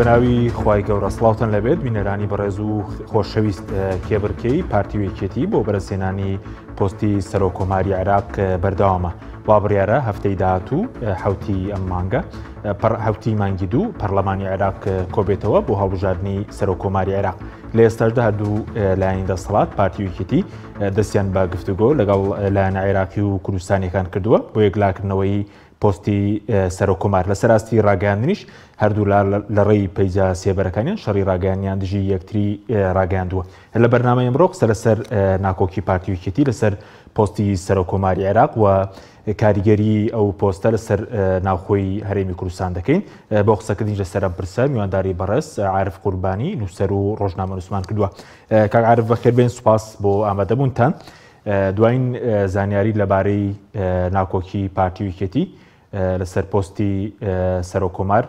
بەناوی خوای گەورە سڵاوتان لەبێت بینەرانی بەڕێز و خۆشەویست کێبڕکێی پارتی و یەکێتی بۆ بەرەسێنانی پۆستی سەرۆک کۆماری عێراق بەردەوامە وا بڕیارە هەفتەی داهاتوو حوتی ئەم مانگە حوتی مانگی دوو پەرلەمانی عێراق کۆبێتەوە بۆ هەڵبژاردنی سەرۆک کۆماری عێراق لە ئێستاشدا هەردوو لایەنی دەسەڵات پارتی و یەکێتی دەستیان بە گفتوگۆ لەگەڵ لایەنە عێراقی و کوردستانیەکان کردووە بۆ یەکلاکردنەوەی پۆستی سەرۆک کۆمار. لەسەر ئاستی ڕاگەیاندنیش هەردوولا لە ڕێی پەیجە سێبەرەکانیان شەڕی ڕاگەیاندنیان دژی یەکتری ڕاگەیاندووە. لە بەرنامەی ئەمڕۆ قسە لەسەر ناکۆکی پارتی و یەکێتی لەسەر پۆستی سەرۆک کۆماری عێراق و کاریگەری ئەو پۆستە لەسەر ناوخۆی هەرێمی کوردستان دەکەین. بۆ قسەکردنیش لەسەر ئەم پرسە میوانداری بەڕێز عارف قوربانی نووسەر و ڕۆژنامەنووسمان کردووە. کاک عارف بەخێربێن، سوپاس بۆ ئامادەبوونتان. دوایین زانیاری لەبارەی ناکۆکی پارتی و یەکێتی لەسەر پۆستی سەرۆک کۆمار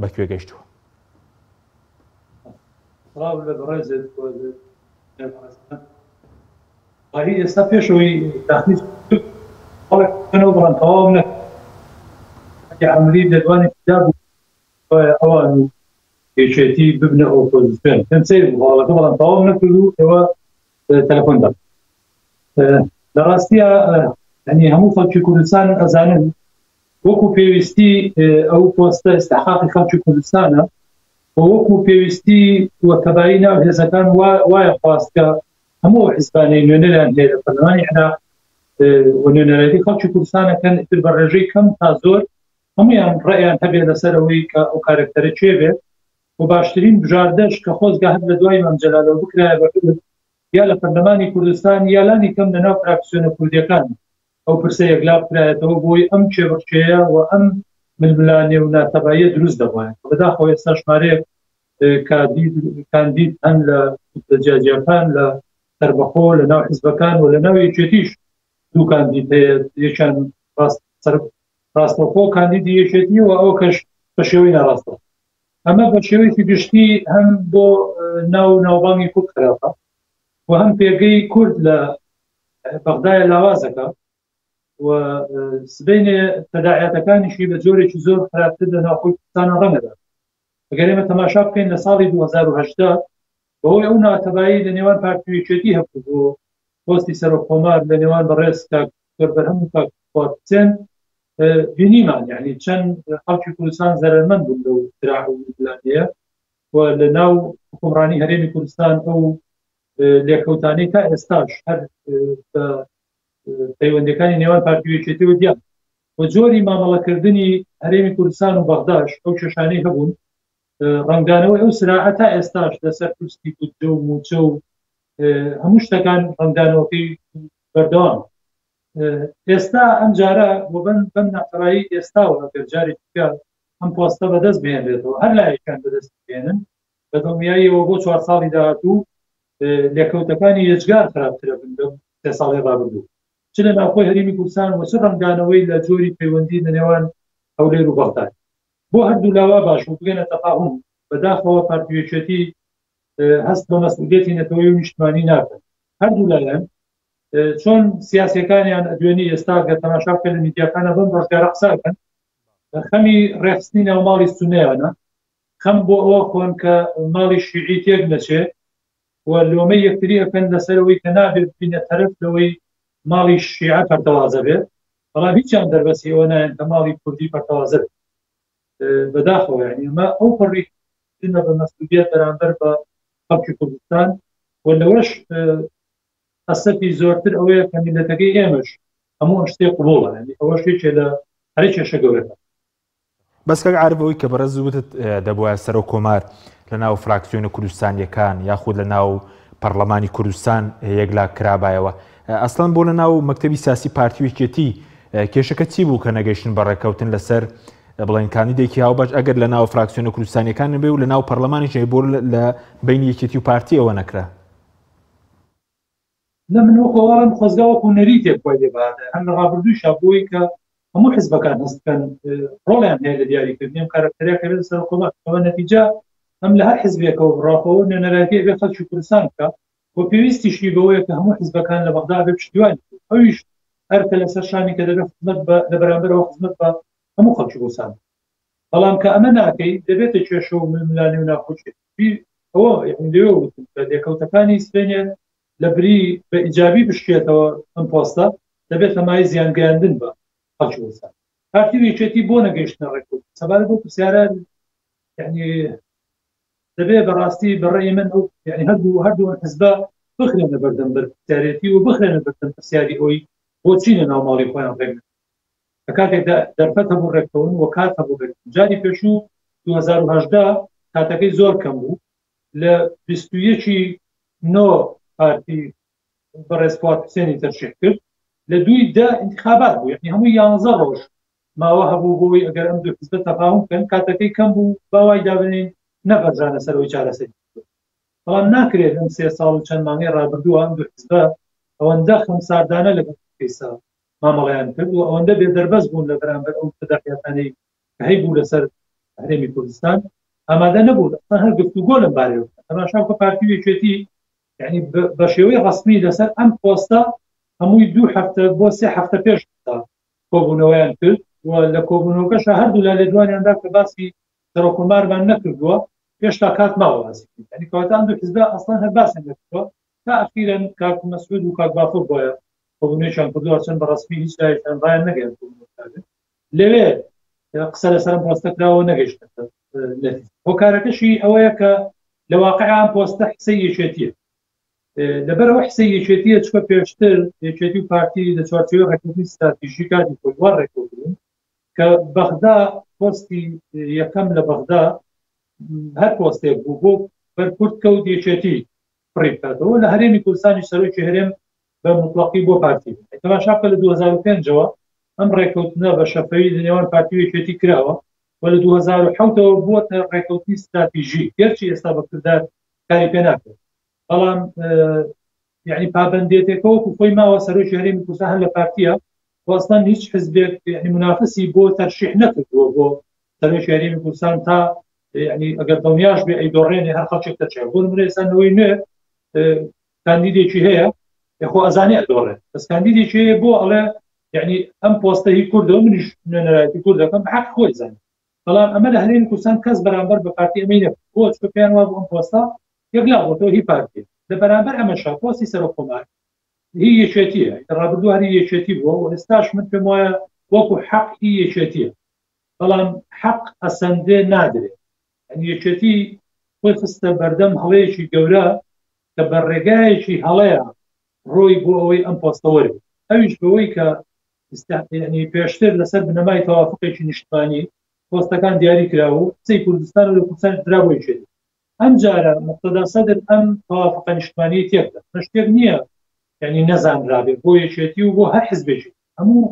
بەکوێ گەیشتووە؟ سڵاو لە بەڕێزت وڵی ئێستا پێشەوەی تاخنی بەڵێ بەڵام تەواو نەکرد عملی لێدوانی بوو ئەوان و یەکێتی ببنە ئۆپۆزیسیۆن پێم سەیر بوو هەواڵەکە بەڵام تەواو نەکرد و ئێوە تەلەفۆن دا لە ڕاستیە ینی هەموو خەڵکی کوردستان ئەزانن وەکو پێویستی ئەو پۆستە استحقاقی خەڵکی کوردستانە و وەکو پێویستی و تەبایی ناو هێزەکان وایە خواست کە هەموو حزبانەی نوێنەریان هەیە لە پەرلەمانی عێراق و نوێنەرایەتی خەڵکی کوردستانەکەن ئیتر بە ڕێژەی کەم تا زۆر هەمویان ڕێیان هەبێ لەسەر ئەوەی کە ئەو کارەکتەرە کێ بێت و باشترین بژاردەش کە خۆزگە هەر لە دوای مام جەلالەوە بکرایە بە حزب یا لە پەرلەمانی کوردستان یا لانی کەم لە ناو فراکسیۆنە کوردیەکان ئەو پرسە یەکلا بکرایەتەوە بۆی ئەم کێبڕکێیە و ئەم ململانێ و ناتەباییە دروست دەبوایە. بەداخەوە ئێستا ژمارەیەک کادید کاندید هەن لە کوتلە جیاجیاکان لە سەربەخۆ لە ناو حزبەکان و لە ناو یەکێتیش دوو کاندید هەیە یەکیان ڕاست ڕاستەوخۆ کاندیدی یەکێتی و ئەو کەش بە شێوەی ناڕاستەوخۆ ئەمە بە شێوەیەکی گشتی هەم بۆ ناو ناوبانگی کورد خراپە و هەم پێگەی کورد لە بەغدایە لاوازەکە و سبینێ تەداعاتەکانیشی بە جۆرێکی زۆر خراپتر لە ناوخۆی کوردستانە ڕەنگەدا ئەگەر ئێمە تەماشا بکەین لە ساڵی 2010 بەهۆی ئەو ناتەبایی لە نێوان پارتی و یەکێتی هەبوو بۆ پۆستی سەرۆک کۆمار لە نێوان بەڕێز کاک دکتۆر بەرهەم و کاک فواد حوسێن بینیمان یعنی چەند خەڵکی کوردستان زەرەرمەند بوون لەو دراع و ململانێیە و لە ناو حکومڕانی هەرێمی کوردستان ئەو لێکەوتانەی تا ئێستاش هەر بە پەیوەندەکانی نێوان پارتی و یەکێتیەوە دیار و جۆری مامەڵەکردنی هەرێمی کوردستان و بەغداش ئەو کێشانەی هەبوون ڕەنگدانەوەی ئەو سراعە تا ئێستاش لەسەر پرسی بودجە و موچە و هەموو شتەکان ڕەنگدانەوەکەی بەردەوام ئێستا ئەم جارە بۆ بەم بەم ناتەبایی ئێستاوە ئەگەر جارێکی دیکە ئەم پۆستە بەدەست بهێنرێتەوە هەر لایەکیان بەدەست بهێنن بە دڵنیاییەوە بۆ چوار ساڵی داهاتوو لێکەوتەکانی یەجگار خراپترە بن لەو سێ ساڵی ڕابردوو چ لە ناوخۆی هەرێمی کوردستان و چ ڕەنگدانەوەی لە جۆری پەیوەندی لە نێوان هەولێر و بەغداد بۆ هەردوو لاوا باش بوو بگەنە تەفاهوم بەداخەوە پارتی و یەکێتی هەست بە مەسئولیەتی نەتەوەی و نیشتمانی ناکەن هەردوو لایەن چۆن سیاسەکانیان دوێنی ئێستا گە تەماشا بکەن لە میدیاکانە بەم ڕۆژگارە قسە بکەن خەمی ڕێخستنی ناوماڵی سونەیانە خەم بۆ ئەوە خۆن کە ماڵی شیعی تێک نەچێ و لۆمەی یەکتری ئەکەن لەسەرەوەی کە نابێت بینە تەرەف لەوەی ماڵی شیعە پەرتەوازە بێت بەڵام هیچیان دەربەسی ئەوە نایەن کە ماڵی کوردی پەرتەوازە بێت بەداخەوە یعنی ئەمە ئەو پەڕی بە مەسئولیەت بەرامبەر بە خەڵکی کوردستان و لەوەش ئەسەفی زۆرتر ئەوەیە کە میلەتەکەی ئێمەش هەموو ئەم شتێک قبوڵە یعنی ئەوەش یەکێ لە هەرە کێشە گەورەکە. بەس کاک عارف ئەوەی کە بەڕێز وتت دەبوایە سەرۆک کۆمار لە ناو فراکسیۆنە کوردستانیەکان یاخود لە ناو پەڕلەمانی کوردستان یەکلا کرابایەوە ئەسڵەن بۆ لە ناو مەکتەبی سیاسی پارتی و یەکێتی کێشەکە چی بوو کە نەگەیشتن بە ڕێککەوتن لەسەر بڵێن کاندیدێکی هاوبەش ئەگەر لە ناو فراکسیۆنە کوردستانیەکان نەبێ و لە ناو پەرلەمانیش نەبێ بۆ لە بینی یەکێتی و پارتی ئەوە نەکرا؟ نە من وەکو ئەوەڵێم خۆزگا وەکو نەریتێک وای لێ بهاتایە هەر لە ڕابردوویشا بۆی کە هەموو حزبەکان هەست بکەن ڕۆڵیان هەیە لە دیاریکردنی ئەم کارەکتەرە کە بێتە سەرۆک کۆمار ئەوە نەتیجە هەم لە هەر حزبێکەوە بڕاخەوە نوێنەرایەتی ئەبێ خەڵکی کوردستان بکە و پێویستیشی بەوەیە کە هەموو حزبەکان لە بەغدا ئەبێ پشتیوانی بکەن ئەویش ئەرکە لەسەر شانی کە دەبێ خزمەت بە لە بەرامبەرەوە خزمەت بە هەموو خەڵکی کوردستان بکات. بەڵام کە ئەمە ناکەی دەبێتە کێشە و ململانێ و ناکۆکی. ئەوە یعنی لەوێ وتم کە لێکەوتەکانی سبەینێ لە بری بە ئیجابی بشکێتەوە ئەم پۆستە دەبێتە مای زیانگەیاندن بە خەڵکی کوردستان. پارتی و یەکێتی بۆ نەگەیشتنە ڕێککەوتن سەبارەت بەو پرسیارە یعنی دەبێ بەڕاستی بەڕێی من ئەو یعنی هەردوو هەردوو حزبە بخرێنە بەردەم بەرپرسیارێتی و بخرێنە بەردەم پرسیاری ئەوی بۆچی لە ناو ماڵی خۆیان ڕێک لە کاتێکدا دەرفەت هەبوو ڕێککەون و کات هەبوو ڕێککەون جاری پێشوو 2018 کاتەکەی زۆر کەم بوو لە 21 نۆ پارتی بەڕێز فواد حوسێنی تەرشیح کرد لە دووی دە انتخابات بوو یعنی هەموو یانزە ڕۆژ ماوە هەبوو بۆی ئەگەر ئەم دوو حزبە تەفاهم بکەن کاتەکەی کەم بوو باوای دابنین نەبەرژانە سەرەوەی چارەسەری بەڵام ناکرێت ئەم سێ ساڵ و چەند مانگەی ڕابردووە ئەم دوو حزبە ئەوەندە خەمساردانە لەگەڵ کەیسە مامەڵەیان کرد و ئەوەندە بێدەربەست بوون لە بەرامبەر ئەو تەداعیاتانەی کە هەیبوو لەسەر هەرێمی کوردستان ئامادە نەبوون ئەسڵەن هەر گفتوگۆ لەم بارەیەوە بکەن. تەماشا بکە پارتی و یەکێتی یعنی بە شێوەی ڕەسمی لەسەر ئەم پۆستە هەمووی دوو هەفتە بۆ سێ هەفتە پێش کۆبوونەوەیان کرد و لە کۆبوونەوەکەشا هەردوو لا لێدوانیان دا کە باسی سەرۆککۆمارمان نەکردووە هێشتا کات ماوە باسی بکەین. یعنی کەواتە ئەم دوو حزبە ئەسڵەن هەر باسیان نەکردووە تا ئەخیرەن کاک مەسعود و کاک بافڵ بۆیە کۆبوونەوەیان کردووە چەند بە ڕەسمی هیچ لایەکیان ڕایان نەگەیاند کۆبوونەوە کرابێت لەوێ قسە لەسەر ئەم پۆستە کراوە نەگەیشتە نەتیجە. هۆکارەکەشی ئەوەیە کە لە واقع ئەم پۆستە حسەی یەکێتیە لەبەرەوە حسەی یەکێتیە چکە پێشتر یەکێتی و پارتی لە چوارچێوەی ڕێککەوتنی ستراتیژی کاتی خۆی وا ڕێککەوتبوون کە بەغدا پۆستی یەکەم لە بەغدا هەر پۆستێک بوو بۆ بەرکورد کەوت یەکێتی پڕی بکاتەوە لە هەرێمی کوردستانی سەرۆکی هەرێم بە مطلقی بۆ پارتی تەماشا بکە لە 2005ەوە ئەم ڕێککەوتنە بە شەفەوی لە نێوان پارتی و یەکێتی کراوە و لە 2007ەوە بووەتە ڕێککەوتنی ستراتیژی گەرچی ئێستا بە کردار کاری پێ ناکرێت بەڵام یعنی پابندێتێکە وەکو خۆی ماوە سەرۆکی هەرێمی کوردستان هەر لە پارتیە و ئەسڵەن هیچ حزبێک یعنی منافسی بۆ تەرشیح نەکردووە بۆ سەرۆکی هەرێمی کوردستان تا یعنی ئەگەر دڵنیاش بێ ئەی دۆڕێنێ هەر خەڵکێک دەچێت بۆ نمونە ئێستا نەوەی نوێ کاندیدێکی هەیە خۆ ئەزانێ ئەدۆڕێ بەس کاندیدێکی هەیە بۆ ئەڵێ یعنی ئەم پۆستە هی کوردە و منیش نوێنەرایەتی کورد دەکەم بە حەق خۆی زانێ بەڵام ئەمە لە هەرێمی کوردستان کەس بەرامبەر بە پارتی ئەمەی نەبوو بۆ چونکە پێیان وابوو ئەم پۆستە یەکلا بۆتەوە هی پارتیە لە بەرامبەر ئەمەشا پۆستی سەرۆک کۆمار هی یەکێتیە ڕابردوو هەری یەکێتی بووە و ئێستاش من پێم وایە وەکو حەق هی یەکێتیە بەڵام حەق ئەسەندێ نادرێ یعنی یەکێتی خۆی خستە بەردەم هەڵەیەکی گەورە کە بە ڕێگایەکی هەڵەیە ڕۆی بۆ ئەوەی ئەم پۆستە وەرگێ ئەویش بەوەی کە یعنی پێشتر لەسەر بنەمای تەوافقێکی نیشتمانی پۆستەکان دیاری کرا و قسەی کوردستان و لە کوردستان درا بۆ یەکێتی ئەم جارە مقتەدا سەدر ئەم تەوافقە نیشتمانی تێکدا شتێک نییە یعنی نەزانرابێ بۆ یەکێتی و بۆ هەر حزبێکی هەموو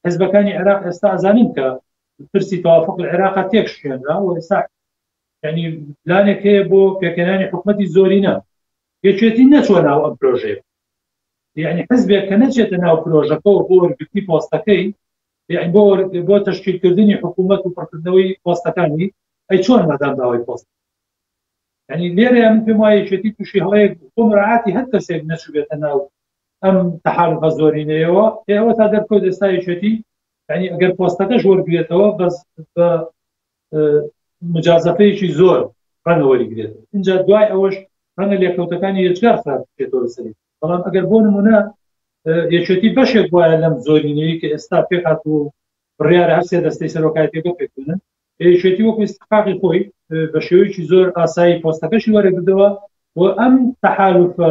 حزبەکانی عێراق ئێستا ئەزانن کە پرسی تەوافق لە عێراقا تێکشکێنرا و ئێستا یعنی پلانێک هەیە بۆ پێکهێنانی حکومەتی زۆرینە یەکێتی نەچوە ناو ئەم پرۆژەیە یعنی حزبێک کە نەچێتە ناو پرۆژەکەەوە بۆ وەرگرتنی پۆستەکەی یعنی بۆ بۆ تەشکیلکردنی حکوومەت و پڕکردنەوەی پۆستەکانی ئەی چۆن مادام داوای پۆست یعنی لێرە من پێم وایە یەکێتی تووشی هەڵەیەک بۆ مراعاتی هەر کەسێک نەچووبێتە ناو ئەم تەحالفە زۆرینەیەوە ئێوە تا دەرکەوت ئێستا یەکێتی یعنی ئەگەر پۆستەکەش وەرگێتەوە بەس بە مجازەفەیەکی زۆر ڕەنگە وەریگرێت اینجا دوای ئەوەش ڕەنگە لێکەوتەکانی یەکجار خراپ بکرێتەوە لەسەری بەڵام ئەگەر بۆ نمونە یەکێتی بەشێک وایە لەم زۆرینەیە کە ئێستا پێک هاتوو و بڕیارە هەر سێ دەستەی سەرۆکایەتیەکە پێکبێنن یەکێتی وەکو ئیستحقاقی خۆی بە شێوەیەکی زۆر ئاسایی پۆستەکەشی وەرەگردەوە و ئەم تەحالوفە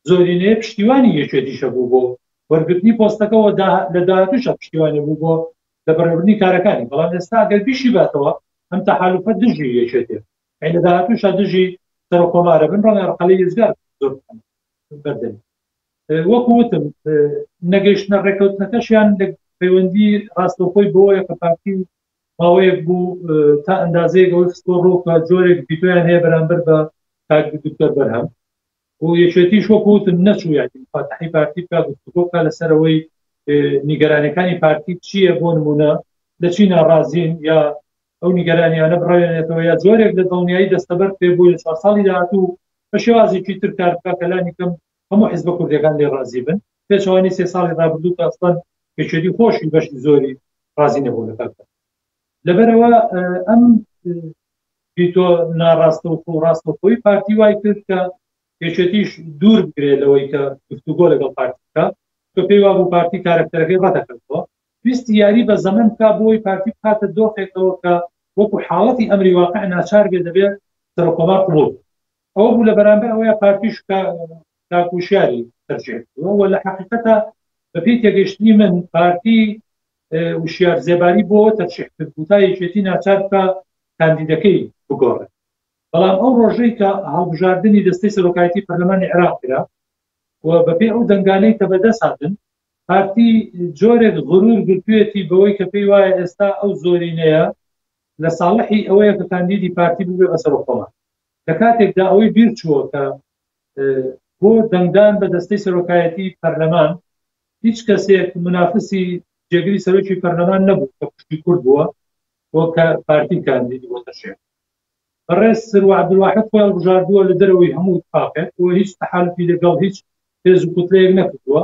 زۆرینەیە پشتیوانی یەکێتیشە بوو بۆ وەرگرتنی پۆستەکەەوە لە داهاتووشە پشتیوانی بوو بۆ لە بەڕێوەبردنی کارەکانی بەڵام ئێستا ئەگەر بیشی باتەوە ئەم تەحالوفە دژی یەکێتیە ئەی لە داهاتووشە دژی سەرۆک کۆمارە بن ڕەنگە ڕقەلەی یەزگار زۆر بکەن بەردەمی وەکو وتم نەگەیشتنە ڕێککەوتنەکەشیان لە پەیوەندی ڕاستەوخۆی بۆیە کە پارتی ماوەیەک بوو تا ئەندازەیەک ئەوەی خستووە ڕوو کە جۆرێک ڤیتۆیان هەیە بەرامبەر بە کاک دکتۆر بەرهەم و یەکێتیش وەکو وتم نەچوو یعنی مفاتحەی پارتی بکا گفتوگۆ بکا لەسەر ئەوەی نیگەرانیەکانی پارتی چییە بۆ نمونە لە چی ناڕازین یا ئەو نیگەرانیانە بڕەوێنێتەوە یا جۆرێک لە دڵنیایی دەستەبەر پێ بوو لە چوار ساڵی داهاتوو بە شێوازێکی تر کار بکا کە لانی کەم هەموو حزبە کوردیەکان لێ ڕازی بن پێچەوانی سێ ساڵی ڕابردوو کە ئەسڵەن یەکێتی خۆشی بەشی زۆری ڕازی نەبوون لە کار. لەبەرەوە ئەم ڤیتۆ ناڕاستەوخۆ و ڕاستەوخۆی پارتی وای کرد کە یەکێتیش دوور بگرێت لەوەی کە گفتوگۆ لەگەڵ پارتی بکە کە پێی وابوو پارتی کارەکتەرەکەی ڕەتەکردەوە ویستی یاری بە زەمەن بکا بۆی پارتی بخاتە دۆخێکەوە کە وەکو حاڵەتی ئەمری واقع ناچار بێ دەبێت سەرۆککۆمار قبوڵ ئەوە بوو لە بەرامبەر ئەوەیە پارتیش کە تاکوشیاری تەرجیح کردووە و لە حەقیقەتە بەپێی تێگەیشتنی من پارتی وشیار زێباری بۆ تەرشیح کرد بوو تا یەکێتی ناچار بکە کاندیدەکەی بگۆڕێت بەڵام ئەو ڕۆژەی کە هەڵبژاردنی دەستەی سەرۆکایەتی پەرلەمانی عێراق کرا و بەپێی ئەو دەنگانەی کە بەدەست هاتن پارتی جۆرێک غرور گرتوێتی بەوەی کە پێی وایە ئێستا ئەو زۆرینەیە لە ساڵحی ئەوەیە کە کاندیدی پارتی ببێ بە سەرۆککۆمار لە کاتێکدا ئەوەی بیر چووە کە بۆ دەنگدان بە دەستەی سەرۆکایەتی پەرلەمان هیچ کەسێک منافسی جێگری سەرۆکی پەرلەمان نەبوو کە پشتی کورد بووە بۆ کە پارتی کاندیدی بۆ تەرشیح بەڕێز سروە عەبدولواحید خۆی هەڵبژاردووە لە دەرەوەی هەموو اتفاقێک و هیچ تەحالفی لەگەڵ هیچ هێز و کوتلەیەک نەکردووە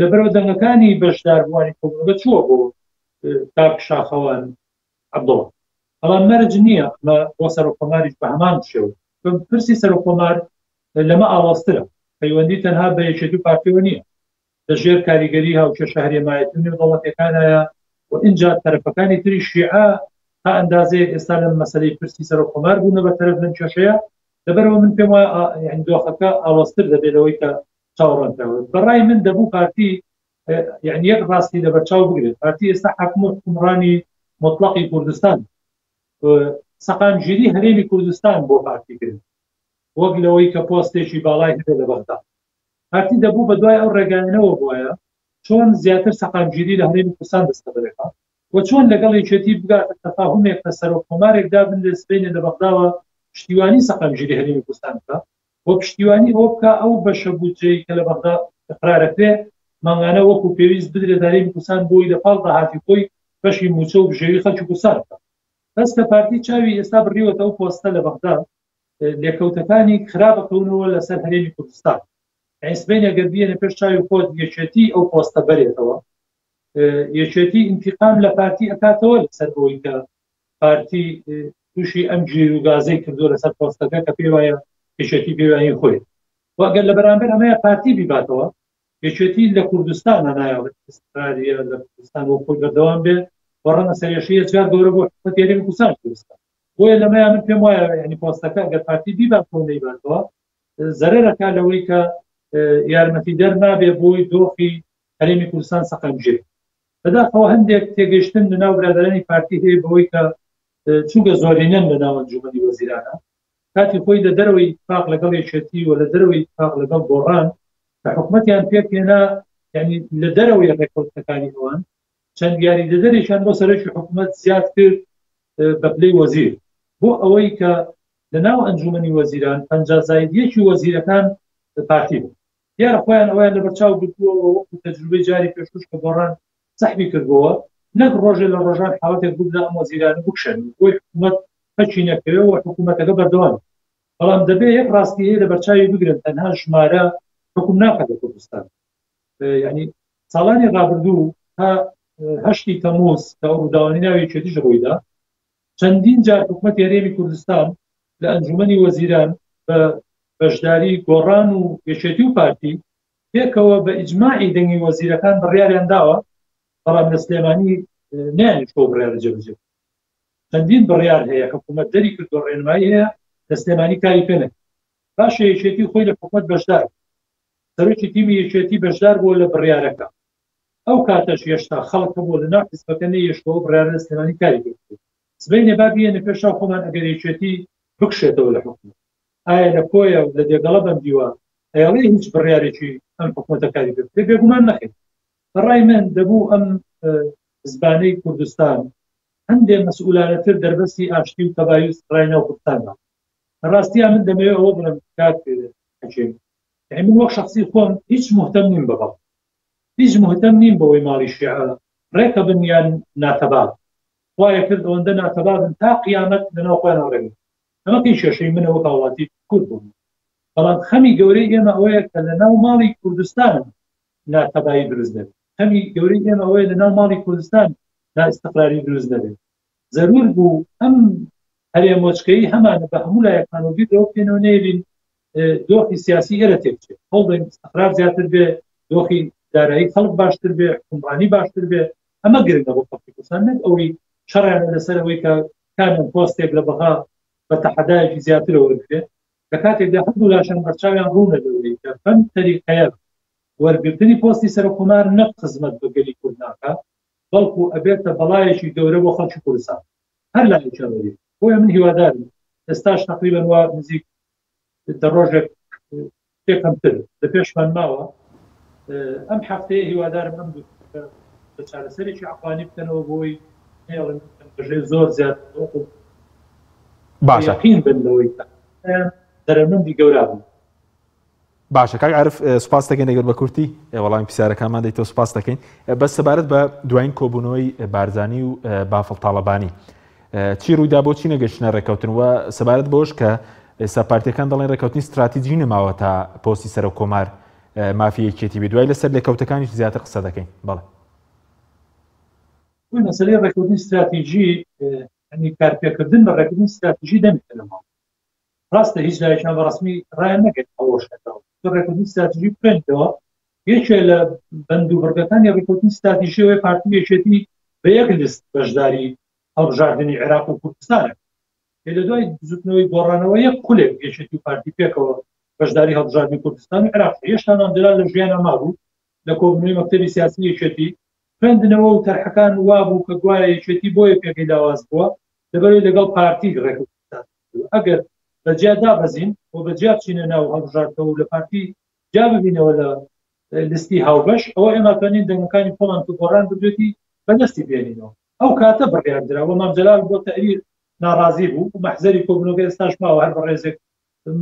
لەبەرەوە دەنگەکانی بەشداربووانی کۆبوونەوە چووە بۆ کاک شاخەوان عەبدوڵا بەڵام مەرج نییە ئەمە بۆ سەرۆککۆماریش بە هەمان شێوە پرسی سەرۆککۆمار لەمە ئاڵۆزترە پەیوەندی تەنها بە یەکێتی و پارتیەوە نییە لە ژێر کاریگەری هاوکێشە هەرێمایەتی و نێودەوڵەتیەکانایە و ئینجا تەرەفەکانی تری شیعە تا ئەندازەیەک ئێستا لەم مەسەلەی پرسی سەرۆک کۆمار بوونە بە تەرەف لەم کێشەیە لەبەرەوە من پێم وایە یعنی دۆخەکە ئاڵۆزتر دەبێت لەوەی کە چاوەڕوان کراوە بەڕای من دەبوو پارتی یعنی یەک ڕاستی لەبەرچاو بگرێت پارتی ئێستا حاکم و حکومڕانی مطلقی کوردستان سەقامگیری هەرێمی کوردستان بۆ پارتی گرنگ وەک لەوەی کە پۆستێکی باڵای هەبێت لە بەغدا پارتی دەبوو بە دوای ئەو ڕێگایانەوە بوایە چۆن زیاتر سەقامگیری لە هەرێمی کوردستان دەستەبەرێکا و چۆن لەگەڵ یەکێتی بگاتە تەفاهومێک کە سەرۆک کۆمارێک دابنرێت سبەینێ لە بەغداوە پشتیوانی سەقامگیری هەرێمی کوردستان بکا و پشتیوانی ئەوە بکا ئەو بەشە بودجەی کە لە بەغدا ئیقرارەکرێ مانگانە وەکو پێویست بدرێت هەرێمی کوردستان بۆی لە پاڵ داهاتی خۆی بەشی مووچە و بژێوی خەڵکی کوردستان بکا بەس کە پارتی چاوی ئێستا بڕیوەتە ئەو پۆستە لە بەغدا لێکەوتەکانی خراپەکەونەوە لەسەر هەرێمی کوردستان یعنی سبەینێ گەر بیەنە پێش چاوی خۆت یەکێتی ئەو پۆستە بەرێتەوە یەکێتی ئینتیقام لە پارتی ئەکاتەوە لەسەر ئەوەی کە پارتی تووشی ئەم گیر و گازەی کردو لەسەر پۆستەکە کە پێی وایە یەکێتی پێوانی خۆی و ئەگەر لە بەرامبەر ئەمەیە پارتی بیباتەوە یەکێتی لە کوردستانە نایەڵێت ئیستقراریە لە کوردستان وەک خۆی بەردەوام بێ و ڕەنگە سەرێشی یەکجار گەورە بۆ حکومەتی هەرێمی کوردستان دروست بکات. بۆیە لەمەیا من پێم وایە یعنی پۆستەکە ئەگەر پارتی بیباتەوە نەیباتەوە زەرەرەکە لەوەی کە یارمەتی دەر نابێ بۆی دۆخی هەرێمی کوردستان سەقامگیر. بەداخەوە هەندێک تێگەیشتن لە ناو برادەرانی پارتی هەیە بەوەی کە چونکە زۆرینەن لە ناو ئەنجومەنی وەزیرانە کاتی خۆی لە دەرەوەی ئیتفاق لەگەڵ یەکێتی و لە دەرەوەی ئیتفاق لەگەڵ گۆڕان کە حکومەتیان پێکهێنا یعنی لە دەرەوەی ڕێککەوتنەکانی ئەوان چەند یاریدەدەرێکیان بۆ سەرۆکی حکومەت زیاد کرد بە پلەی وەزیر بۆ ئەوەی کە لە ناو ئەنجومەنی وەزیران 50 زاید یەکی وەزیرەکان پارتی بوو دیارە خۆیان ئەویان لەبەرچاو گرتووە وەکو تەجروبەی جاری پێشوش کە گۆڕان سەحبی کردبووە نەک ڕۆژێ لە ڕۆژان حاڵەتێک بوو ئەم وەزیرانە بکشێن بۆی حکوومەت پەکی نەکەوێ و حکوومەتەکە بەردەوام بەڵام دەبێ یەک ڕاستی هەیە لەبەرچاوی بگرن تەنها ژمارە حکوم ناکات لە کوردستان یعنی ساڵانی ڕابردوو تا هەشتی تەموز کە ئەو ڕووداوانی ناوی یەکێتیش ڕوویدا چەندین جار حکوومەتی هەرێمی کوردستان لە ئەنجومەنی وەزیران بە بەشداری گۆڕان و یەکێتی و پارتی پێکەوە بە ئیجماعی دەنگی وەزیرەکان بڕیاریان داوە بەڵام لە سلێمانی نەیانیشتووە بڕیارە جێبەجێ چەندین بڕیار هەیە حکوومەت دەری کردو ڕێنمایی هەیە لە سلێمانی کاری پێ نەکرد باشە یەکێتی خۆی لە حکوومەت بەشدار سەرۆکی تیمی یەکێتی بەشدار بووە لە بڕیارەکە ئەو کاتەش هێشتا خەڵک هەبووە لە ناو حزبەکە نەیەشتەوە بڕیارە لە سلێمانی کاری پێ بکرێت سبەینێ با بیەنە پێش چاو خۆمان ئەگەر یەکێتی بکشێتەوە لە حکوومەت ئایا لە کۆیە و لە دێگەڵە بەم دیوە ئەیڵێ هیچ بڕیارێکی ئەم حکوومەتە کاری پێ بکرێت بێگومان نەخێر بەڕای من دەبوو ئەم حزبانەی کوردستان هەندێ مەسئولانەتر دەربەستی ئاشتی و تەبایی و ئیستقراری ناو کوردستان بن ڕاستیا من دەمەوێت ئەوە بڵێم کاک حەکیم یعنی من وەک شخصی خۆم هیچ مهتەم نیم بە بەڵ هیچ مهتەم نیم بەوەی ماڵی شیعە ڕێکە بن یان ناتەبا خوایە کرد ئەوەندە ناتەبا بن تا قیامەت لەناو خۆیان ڕێ ئەمە پێی کێشەی منە وەک هاوڵاتی کورد بووم بەڵام خەمی گەورەی ئێمە ئەوەیە کە لە ناو ماڵی کوردستان ناتەبایی دروست دەبێت خەمی گەورەی ئێمە ئەوەیە لە ناو ماڵی کوردستان نائیستقراری دروست دەبێت. زەرور بوو ئەم هەرێمۆچکەی هەمانە بە هەموو لایەکمان و بیر لەوە بکەینەوە نەیەلین دۆخی سیاسی ئێرە تێکچێت، هەوڵدەین ئیستقرار زیاتر بێ، دۆخی دارایی خەڵک باشتر بێ، حوکمڕانی باشتر بێ، ئەمە گرنگە بۆ خەڵکی کوردستان نەک ئەوەی شەڕیانە لەسەر ئەوەی کە کامیان پۆستێک لە بەغا بە تەحەدایەکی زیاترەوە وەرگرێ، لە کاتێکدا هەردوو لاشان بەرچاویان ڕوونە لەوەی کە بەم تەریقەیە وەرگرتنی پۆستی سەرۆککۆمار نەک خزمەت بە گەلی کورد ناکا، بەڵکو ئەبێتە بەڵایەکی گەورە بۆ خەڵکی کوردستان هەر لایەکیان وەری. بۆیە من هیوادارم ئێستاش تەقریبەن وا نزیک دە ڕۆژێک پێ کەمتر لە پێشمان ماوە ئەم هەفتەیە هیوادارم ئەم دوو بە چارەسەرێکی عەقڵانی بکەنەوە بۆی نەیەڵن بەژێ زۆر زیاد باشە یەقین بن لەوەی کە زەرەرمەندی گەورە بن. باشە کاک عارف سوپاس دەکەین ئەگەر بە کورتی وەڵامی پرسیارەکانمان دەیتەوە سوپاس دەکەین بەس سەبارەت بە دوایین کۆبوونەوەی بارزانی و بافڵ تاڵەبانی چی ڕوویدا بۆچی نەگەشتنە ڕێککەوتن و سەبارەت بەوەش کە ئێستا پارتیەکان دەڵێن ڕێککەوتنی ستراتیجی نەماوە تا پۆستی سەرۆک کۆمار مافی یەکێتی بێ دوای لەسەر لێکەوتەکانیش زیاتر قسە دەکەین بەڵێ. مەسەلەی ڕێککەوتنی ستراتیجی یعنی کارپێکردن بە ڕێککەوتنی ستراتیجی دەمێکە لەماوە ڕاستە هیچ لایەکیان بە ڕەسمی ڕایان نەکرد ئەوەشێتەوە ڕێککەوتنی ستراتیژی بخوێنیتەوە یەکێ لە بەند و بڕگەکانی ڕێککەوتنی ستراتیژی ئەوەیە پارتی و یەکێتی بە یەک لیست بەشداری هەڵبژاردنی عێراق و کوردستانە لە دوای بزوتنەوەی گۆڕانەوە یەک خولێک یەکێتی و پارتی پێکەوە بەشداری هەڵبژاردنی کوردستان و عێراق هێشتا مام جەلال لە ژیانا مابوو لە کۆبوونەوەی مەکتەبی سیاسی یەکێتی خوێندنەوە و تەرحەکان وابوو کە گوایە یەکێتی بۆیە پێگەی لاواز بووە لەبەرەوەی لەگەڵ پارتی ڕێککەوتن ئەگەر بە جیا دابەزین و بە جیا بچینە ناو هەڵبژاردنەوە و لە پارتی جیا ببینەوە لە لیستی هاوبەش ئەوە ئێمە توانین دەنگەکانی خۆمان کە گۆڕان بردوێتی بەدەستی بێنینەوە ئەو کاتە بڕیار درا و مام جەلال بۆ تەئریر ناڕازی بوو و مەحزەری کۆبوونەوەکە ئێستاش ماوە هەر بەڕێزێک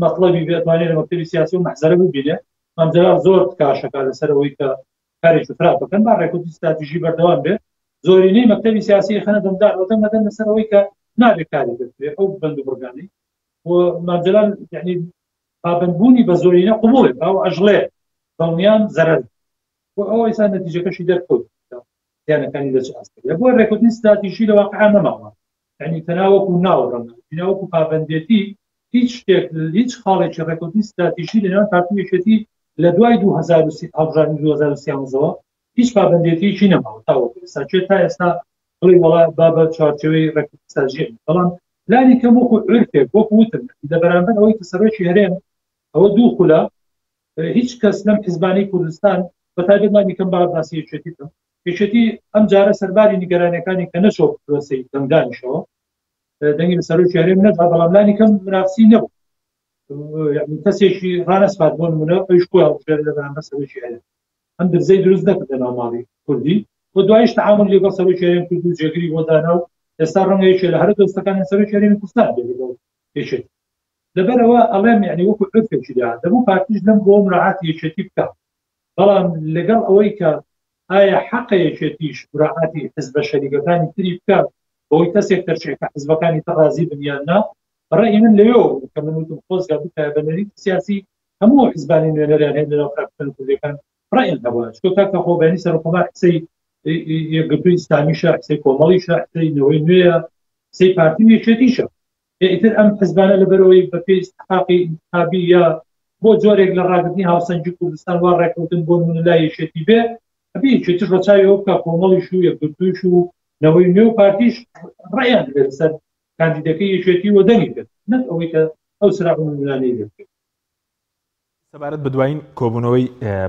مەطلبی بێتوانێت لە مەکتەبی سیاسی و مەحزەرە ببینێ مام جەلال زۆر تکاشەکە لەسەر ئەوەی کە کارێکی خراپ بکەن با ڕێکوتی ستراتیژی بەردەوام بێت زۆرینەی مەکتەبی سیاسی خەنە دەمدار و دەم نەدەن لەسەر ئەوەی کە نابێت کاری بکرێت ئەو بەند و بڕگانەی و مام جەلال یعنی پابەندبوونی بە زۆرینە قبوڵێ باو ئەژڵێ دڵنیام زەرەر و ئەو ئێستا نەتیجەکەشی دەرکەوت زیانەکانی لە چ ئاستێک لە بۆ ڕێکوتنی ستراتیژی لە واقع نەماوە یعنی تەنها وەکو ناو ڕەنگە تەنها وەکو پابەندێتی هیچ شتێک هیچ خاڵێکی ڕێکوتنی ستراتیژی لە نێوان پارتی و یەکێتی لە دوای 2023 هەڵبژاردنی 2013ەوە هیچ پابەندێتیەکی نەماوە تاوەکو ئێستا چێ تا ئێستا بڵێ وەڵا با بە چوارچێوەی ڕێککەوتنی ستراتیژی بەڵام لانی کەم وەکو عورفێک وەکو وتم لە بەرامبەر ئەوەی کە سەرۆکی هەرێم ئەوە دوو خولە هیچ کەس لەم حزبانەی کوردستان بە تایبەت لانی کەم با باسی یەکێتی بکەم یەکێتی ئەم جارە سەرباری نیگەرانیەکانی کە نەچۆ پرۆسەی دەنگدانیشەوە دەنگی بە سەرۆکی هەرێم نەدا بەڵام لانی کەم منافسی نەبوو یعنی کەسێکی ڕانەسپارد بۆ نمونە ئەویش خۆی هەڵبژێرێ لە بەرامبەر سەرۆکی هەرێم ئەم درزەی دروست نەکردە ناو ماڵی کوردی و دوایش تعامل لەگەڵ سەرۆکی هەرێم کرد و جێگری بۆ دانا و ئێستا ڕەنگە یەکێ لە هەرە دۆستەکانی سەرۆکی هەرێمی کوردستان بێ لەگەڵ یەکێتی لەبەرئەوە ئەڵێم یعنی وەکو عورفێکی داهات دەبوو پارتیش لەم بۆ مراعاتی یەکێتی بکا بەڵام لەگەڵ ئەوەی کە ئایا حەقە یەکێتیش مراعاتی حزبە شەریکەکانی تری بکات بەوەی کەسێک تەرشیح کە حزبەکانی تر ڕازی بن یان نا بەڕەئی من لەوێوە بوو کە من وتم خۆزگا بکایە بە نەریتی سیاسی هەموو ئەو حزبانەی نوێنەریان هەیە لەناو فراکسیۆنە کوردیەکان ڕەئیان هەبووە چونکە کاکە خۆ بەیانی سەرۆککۆمار قسەی یەکگرتووی ئیسلامیشە قسەی کۆمەڵیشە قسەی نەوەی نوێیە قسەی پارتی و یەکێتیشە ئیتر ئەم حزبانە لەبەرەوەی بەپێی ئیستحقاقی ئینتخابی یا بۆ جۆرێک لە ڕاگرتنی هاوسەنگی کوردستان وا ڕێککەوتن بۆ نمونە لای یەکێتی بێ ئەبێ یەکێتیش ڕەچاوی ئەوە بکا کۆمەڵیش و یەکگرتوویش و نەوەی نوێ و پارتیش ڕێیان بێت لەسەر کاندیدەکەی یەکێتی و دەنگی بێت نەک ئەوەی کە ئەو سراغ و ململانێی لێ بکرێت. سەبارەت بە دوایین کۆبوونەوەی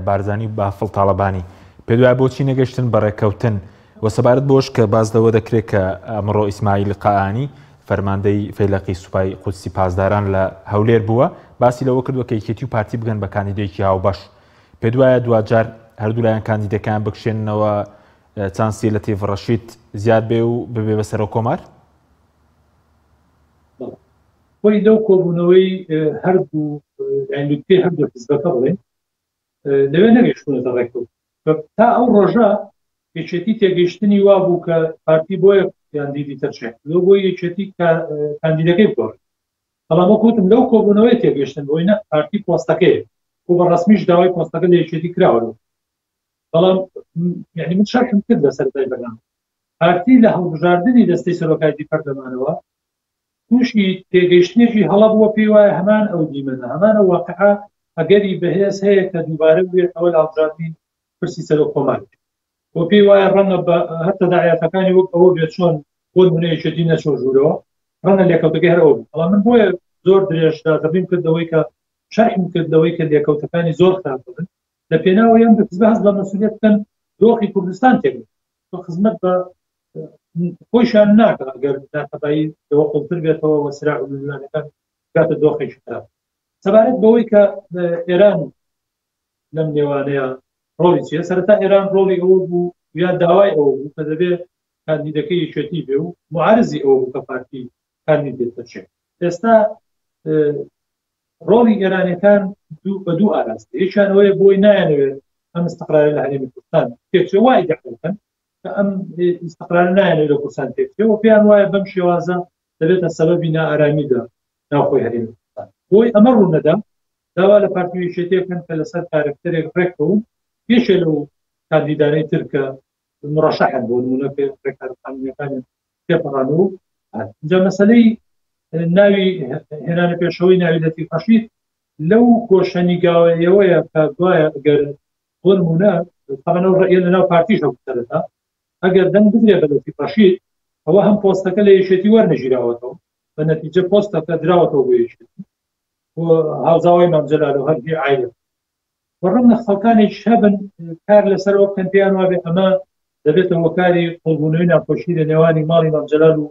بارزانی و بافڵ تاڵەبانی، پێت وایە بۆچی نەگەشتن بە ڕێککەوتن و سەبارەت بەوەش کە باس لەوە دەکرێت کە ئەمڕۆ ئیسماعیل قائانی فەرماندەی فەیلەقی سوپای قودسی پاسداران لە هەولێر بووە باسی لەوە کردووە کە یەکێتی و پارتی بگەن بە کاندیدێکی هاوبەش پێت وایە دواجار هەردوولایان کاندیدەکان بکشێننەوە چانسی لەتیف ڕەشید زیاد بێ و ببێ بە سەرۆک کۆمار؟ خۆی لەو کۆبوونەوەی هەردوو لوتکەی هەردوو حزبەکە بڵێن لەوێ نەگەیشتونەتە ڕێککەوت تا ئەو ڕۆژە یەکێتی تێگەیشتنی وا بوو کە پارتی بۆیە کاندیدی تەرشیح کردووە بۆی یەکێتی کاندیدەکەی بگۆڕێت بەڵام وەک وتم لەو کۆبوونەوەی تێگەیشتن بۆی نە پارتی پۆستەکەی و بە ڕەسمیش داوای پۆستەکە لە یەکێتی کراوە بەڵام یعنی من شەرحم کرد لە سەرەتای بەرنامە. پارتی لە هەڵبژاردنی دەستەی سەرۆکایەتی پەرلەمانەوە تووشی تێگەیشتنێکی هەڵە بووە، پێی وایە هەمان ئەو دیمەنە، هەمان ئەو واقعە ئەگەری بەهێز هەیە کە دووبارە ببێتەوە لە هەڵبژاردنی پرسی سەرۆک کۆمار و پێی وایە ڕەنگە بە هەر تەداعیاتەکانی وەک ئەوە بێت چۆن بۆ نمونە یەکێتی نەچۆ ژوورەوە، ڕەنگە لێکەوتەکەی هەر ئەوە بێت. بەڵام من بۆیە زۆر درێژ دادڕیم کردەوەی کە شەرحم کردەوەی کە لێکەوتەکانی زۆر خراپ بن لە پێناوەی ئەم حزبە هەست بە مەسئولیەت بکەن دۆخی کوردستان تێک بە خزمەت بە خۆیشان ناکە ئەگەر ناتەبایی لەوە قوڵتر بێتەوە و سراع و ململانەکان بگاتە دۆخێکی خراپ. سەبارەت بەوەی کە ئێران لەم نێوانەیە ڕۆڵی چییە، سەرەتا ئێران ڕۆڵی ئەوە بوو یا داوای ئەوە بوو کە دەبێت کاندیدەکەی یەکێتی بێ و معارزی ئەوە بوو کە پارتی کاندید بێتە چێ. ئێستا ڕۆڵی ئێرانەکان دوو بە دوو ئاراستە، یەکیان ئەوەیە بۆی نایانەوێت ئەم استقرارە لە هەرێمی کوردستان تێکچێ، وای دەکەن کە ئەم استقرارە نایانەوێت لە کوردستان تێکچێ و پێیان وایە بەم شێوازە دەبێتە سەبەبی نائارامیدا ناوخۆی هەرێمی کوردستان. بۆی ئەمە ڕوونەدا داوا لە پارتی و یەکێتی بکەن کە لەسەر کارەکتەرێک ڕێککەون، یەکێ لەو کاندیدانەی تر کە مڕەشەحن بۆ نمونە پێ ڕێکارە قانونیەکانیان تێپەڕان و جا مەسەلەی ناوی هێنانە پێشەوەی ناوی لەتیف ڕەشید لەو گۆشەنیگاوەیەوەیە کە گوایە ئەگەر بۆ نمونە تەبعەن ئەو ڕەئیە لەناو پارتیش هەبوو سەرەتا ئەگەر دەنگ بدرێ بە لەتیف ڕەشید ئەوە هەم پۆستەکە لە یەکێتی وەرنەگیراوەتەوە بە نەتیجە پۆستەکە دراوەتەوە بۆ یەکێتی بۆ هاوزاوای مام جەلال و هەر هی عایلە و ڕەنگە خەڵکانێکیش هەبن کار لەسەر ئەوە بکەن پێیان وابێ ئەمە دەبێتە هۆکاری قوڵبوونەوەی ناخۆشی لە نێوانی ماڵی مام جەلال و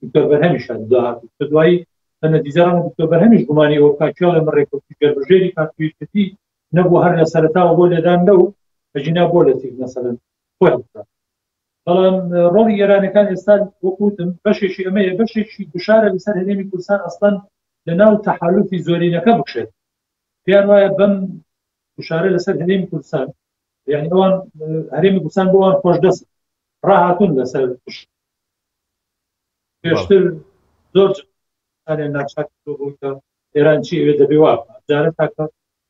دکتۆر بەرهەمیش داهاتوو کە دوایی بە نەتیجە ڕەنگە دکتۆر بەرهەمیش گومانی ئەوە بکات کێڵێ من ڕێککەوتنی گەربژێری پارتی و یەکێتی نەبوو هەر لە سەرەتاوە بۆ لێدان لەو ئەگینا بۆ لەتیف مەسەلەن خۆی هەڵبژارد. بەڵام ڕۆڵی ئێرانەکان ئێستا وەکو وتم بەشێکی ئەمەیە، بەشێکی گوشارە لەسەر هەرێمی کوردستان ئەسڵەن لە ناو تەحالوفی زۆرینەکە بکشێت. پێیان وایە بەم گوشارە لەسەر هەرێمی کوردستان یعنی ئەوان هەرێمی کوردستان بۆ ئەوان خۆشدەست ڕاهاتون لەسەر پێشتر زۆر ناچار بۆ کە ئێران چی ئەوێ دەبێ وا جارە تاکە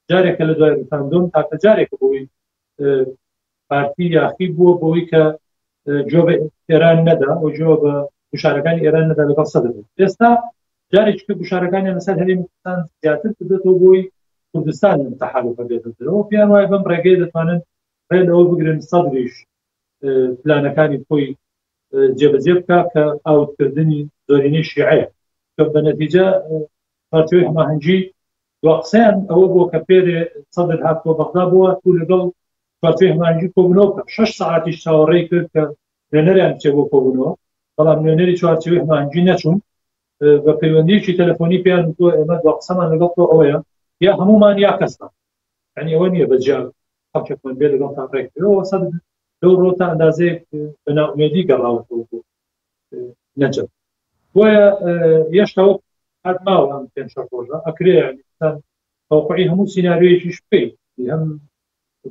جارێکە لە دوای ڕیفراندۆم تاکە جارێکە بۆی پارتی یاخی بووە بۆی کە جۆ بە ئێران نەدا و جۆ بە گوشارەکانی ئێران نەدا لەگەڵ سەدر بوو. ئێستا جارێکی کە گوشارەکانیان لەسەر هەرێمی کوردستان زیاتر کردێتەوە بۆی کوردستان لەم تەحالوفە بێتە دەرەوە، پێیان وایە بەم ڕێگەیە دەتوانن ڕێ لەوە بگرن سەدریش پلانەکانی خۆی جێبەجێ بکا کە ئاوتکردنی زۆرینەی شیعەیە کە بە نەتیجە چوارچێوەی هەماهەنگی دوا قسەیان ئەوە بووە کە پێرێ سەدر هاتووە بەغدا بووە تو لەگەڵ چوارچێوەی هەماهەنگی کۆبوونەوە بکە. شەش سەعاتیش چاوەڕێی کرد کە نوێنەریان بچێ بۆ کۆبوونەوە، بەڵام نوێنەری چوارچێوەی هەماهەنگی نەچوون. بە پەیوەندییەکی تەلەفۆنی پێیان وتووە ئێمە دوا قسەمان لەگەڵ تۆ ئەوەیە یا هەموومان یا کەسمان، یعنی ئەوە نییە بە جیا خەڵکێکمان بێ لەگەڵتان ڕێک بکەوێ. سەدر لەو ڕۆ تا ئەندازەیەک بە نائومێدی گەڕاوەتەوە بۆ نەجەف. بۆیە هێشتا وەک هەر ماوە ئەم پێنج شەش ڕۆژە ئەکرێ یعنی تەوقعی هەموو سیناریۆیەکیش بکەیت، هەم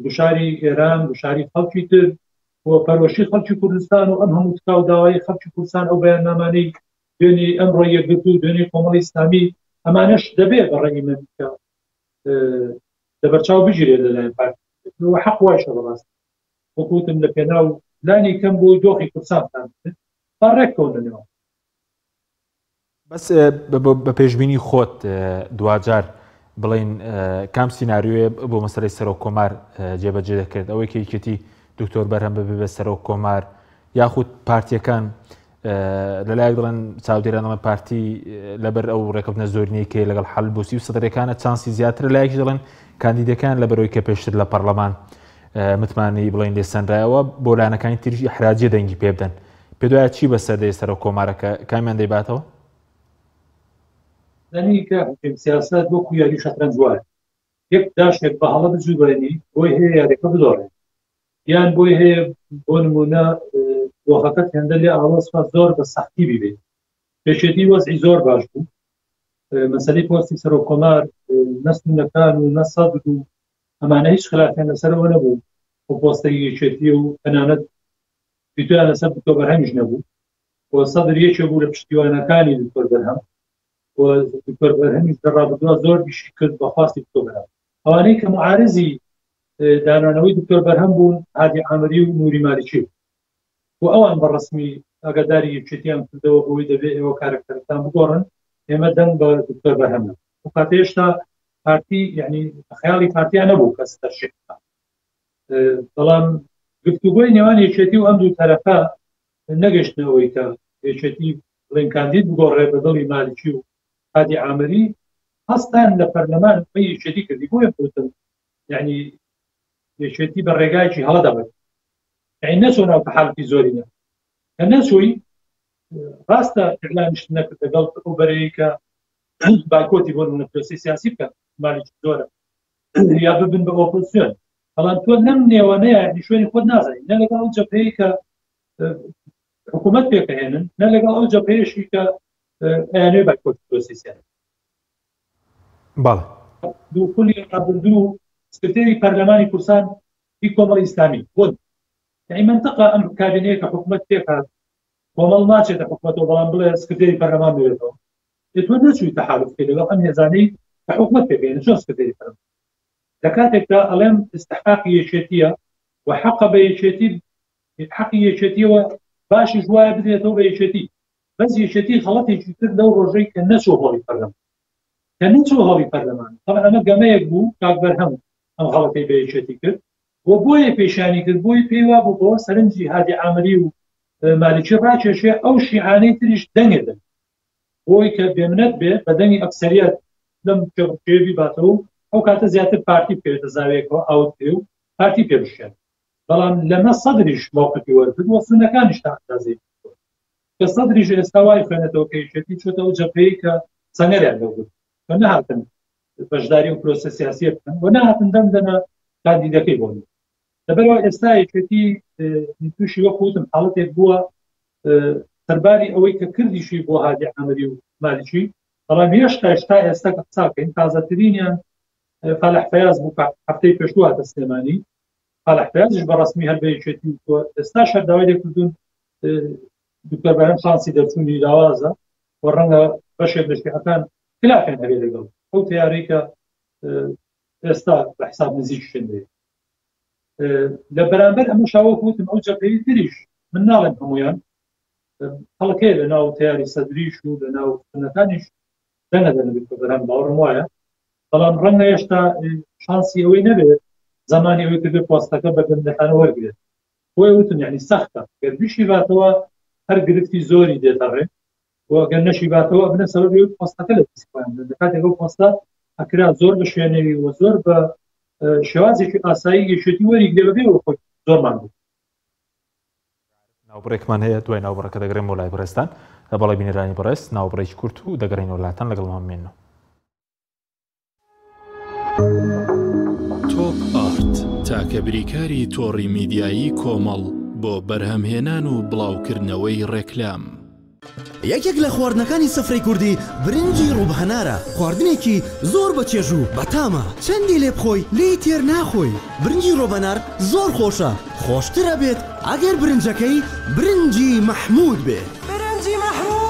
گوشاری ئێران، گوشاری خەڵکی تر و پەرۆشی خەڵکی کوردستان و ئەم هەموو تکا و داوای خەڵکی کوردستان، ئەو بەیاننامانەی دوێنێ ئەمڕۆ یەکگرتوو، دوێنێ کۆمەڵی ئیسلامی، ئەمانەش دەبێ بە ڕەئی من کە لەبەرچاو بگیرێت لەلایەن پارتی و حەق وایشە بەڕاستی وەکو وتم لە پێناو لانی کەم بۆی دۆخی کوردستان بێت با ڕێک کەون لە نێوان. بەس بە پێشبینی خۆت دواجار بڵین کام سیناریۆیە بۆ مەسەلەی سەرۆک کۆمار جێبەجێ دەکرێت؟ ئەوەی کە یەکێتی دکتۆر بەرهەم ببێ بە سەرۆک کۆمار یاخود پارتیەکان لەلایەک دەڵێن چاودێران دەڵێن پارتی لەبەر ئەو ڕێکەوتنە زۆرینەی کە لەگەڵ حەلبوسی و سەدرەکانە چانسی زیاتر لایەکی دەڵێن کاندیدەکان لەبەرەوەی کە پێشتر لە پەرلەمان متمانەی بڵێن لێ سەنرایەوە بۆ لایەنەکانی تریش ئیحراجیە دەنگی پێ بدەن. پێ دوایە چی بەسەر دێ سەرۆک کۆمارەکە کامیان دەیباتەوە؟ زانی کە حکم سیاسەت وەکو یاری شەترەنج وایە، یەک داشێک بە هەڵە بجوڵێنی بۆی هەیە یاریەکە بدۆڕێ، یان بۆی هەیە بۆ نمونە دۆخەکەت هێندە لێ ئاڵۆز بکات زۆر بە سەختی بیبێت. یەکێتی وەزعی زۆر باش بوو، مەسەلەی پۆستی سەرۆک کۆمار نە سوننەکان و نە سەدر و ئەمانە هیچ خلافیان لەسەرەوە نەبوو و پۆستەی یەکێتی و تەنانەت ڤیتۆیان لەسەر دکتۆر بەرهەمیش نەبوو و سەدر یەکێ بوو لە پشتیوانەکانی دکتۆر بەرهەم و دکتۆر بەرهەمیش لە ڕابردووە زۆر ئیشی کرد بە خواستی دکتۆر بەرهەم. ئەوانەی کە معارزی دانانەوەی دکتۆر بەرهەم بوون هادی عامری و نوری مالکی. و ئەوان بە ڕسمی ئاگاداری یەکێتیان کردەوە بۆی دەبێ ئێوە کارەکتەرەکان بگۆڕن، ئێمە دەنگ بە دکتۆر بەرهەم نەدەین. ئەو کاتە هێشتا پارتی یعنی خەیاڵی پارتیان نەبوو کەس تەرشیح بکات. بەڵام گفتوگۆی نێوان یەکێتی و ئەم دوو تەرەفە نەگەشتنە ئەوەی کە یەکێتی بڵێن کاندید بگۆڕێ بە دڵی مالکی و هادی عامری هەستان لە پەرلەمان بە یەکێتی کردی. بۆیە وتم یعنی یەکێتی بە ڕێگایەکی هەڵەدا بەر یعنی نەچۆ ناو تەحالفی زۆرینە کە نەچووی ڕاستە ئیعلانیشت نەکرد لەگەڵ ئەو بەرەیە کە بایکۆتی بۆ نمونە پرۆسەی سیاسی بکەن مالێکی زۆرە یا ببن بە ئۆپۆزیسیۆن، بەڵام تۆ لەم نێوانەیە یعنی شوێنی خۆت نازانی، نە لەگەڵ ئەو جەبهەیە کە حکوومەت پێکەهێنن، نە لەگەڵ ئەو جەبهەیەشی کە ئەیانەوێ بایکۆتی پرۆسەی سیاسی. بەڵێ. دوو خولی ڕابردوو سکرتێری پەرلەمانی کوردستان هی کۆمەڵی ئیسلامی بۆ یعنی منطقە ئەم کابینەیە کە حکوومەت پێکهات کۆمەڵ ناچێتە حکوومەتەوە بەڵام بڵێ سکرتێری پەرلەمان بێتەوە. تۆ نەچووی تەحالف بکەی لەگەڵ ئەم هێزانەی کە حکوومەت پێکهێنن، چۆن سکرتێری پەرلەمان لە کاتێکدا ئەڵێم استحقاقی یەکێتیە و حەقە بە یەکێتی، حەقی یەکێتیەوە باشیش وایە بدرێتەوە بە یەکێتی. بەس یەکێتی غەڵەتێکی کرد لەو ڕۆژەی کە نەچوو هۆڵی پەرلەمان، کە نەچوو هۆڵی پەرلەمان طبعا ئەمە گەمەیەک بوو کاک بەرهەم ئەم غەڵەتەی بە یەکێتی کرد و بۆیە پێشانی کرد، بۆی پێی وا بوو بەوە سەرنجی هادی عامری و مالکی ڕاکێشێ ئەو شیعانەی تریش دەنگێ دەن بۆی کە بێمنەت بێ بە دەنگی ئەکسەریەت لەم کێبڕکێ بیباتەوە و ئەو کاتە زیاتر پارتی بکەوێتە زاویەکەوە ئاوت بکرێ و پارتی پێ بشکێن. بەڵام لەمە سەدریش مەوقفی وەرگرت و سوننەکانیش تا ئەندازەیەک کە سەدریش ئێستا وای خوێنێتەوە کە یەکێتی چۆتە ئەو جەبهەیە کە سەنگەریان لەو بوو و نەهاتن بەشداری و پرۆسە سیاسیە بکەن و نەهاتن دەم دەنە کاندیدەکەی بۆ. لەبەرەوە ئێستا یەکێتی تووشی وەک وتم حاڵەتێک بووە سەرباری ئەوەی کە کردیشی بۆ هادی عامری و مالکی، بەڵام هێشتاش تا ئێستا کە قسا بکەین تازەترینیان فالح فەیاز بوو کە هەفتەی پێشوو هاتە سلێمانی. فالح فەیازیش بە ڕەسمی هەر بە یەکێتی و ئێستا شەر داوای لێکردوون دکتۆر بەرهەم شانسی دەرچوونی لاوازە و ڕەنگە بەشێک لە شیعەکان خلافیان هەبێ لەگەڵ ئەو تەیارەی کە ئێستا بە حساب نزیکشن لێ. لە بەرامبەر ئەمە شاوەک وتم ئەو جەبهەی تریش من ناڵێم هەمویان خەڵکەیە لە ناو تیاری سەدریش و لە ناو سوننەکانیش دەنگە دەنە دکتۆر بەرهەم باوەڕم وایە، بەڵام ڕەنگە هێشتا شانسی ئەوەی نەبێت زمانی ئەوەی کردێت پۆستەکە بە گەندەخانە وەرگێت. بۆیە وتم یعنی سەختە گەر بیشی باتەوە هەر گرفتی زۆری دێتە ڕێ و گەر نەشی باتەوە ئەبنە سەبەبی ئەوەی پۆستەکە لە دەستی خۆیان بدەن. لە کاتێک ئەو پۆستە ئەکرا زۆر بە شوێنەوی و زۆر بە شێوازێکی ئاسایی یەکێتی وەریگرێ بەبێ ئەوە خۆی زۆرمان بوو. ناوبڕێکمان هەیە، دوای ناوبڕەکە دەگەڕێمەوە لای بەڕێزتان. بەڵێ بینەرانی بەڕێز، ناوبڕێکی کورت و دەگەڕێینەوە لاتان، لەگەڵمان بمێننەوە. تۆپ ئارت تاکە بریکاری تۆڕی میدیایی کۆمەڵ بۆ بەرهەمهێنان و بڵاوکردنەوەی ڕێکلام. یەکێک لە خواردنەکانی سفرەی کوردی برنجی ڕووب هەنارە، خواردنێکی زۆر بە چێژ و بەتامە، چەندی لێ بخۆی لێی تێر ناخۆی، برنجی ڕۆبەنار زۆر خۆشە، خۆشتر ئەبێت ئەگەر برنجەکەی برنجی مەحموود بێ. برنجی مەحموود.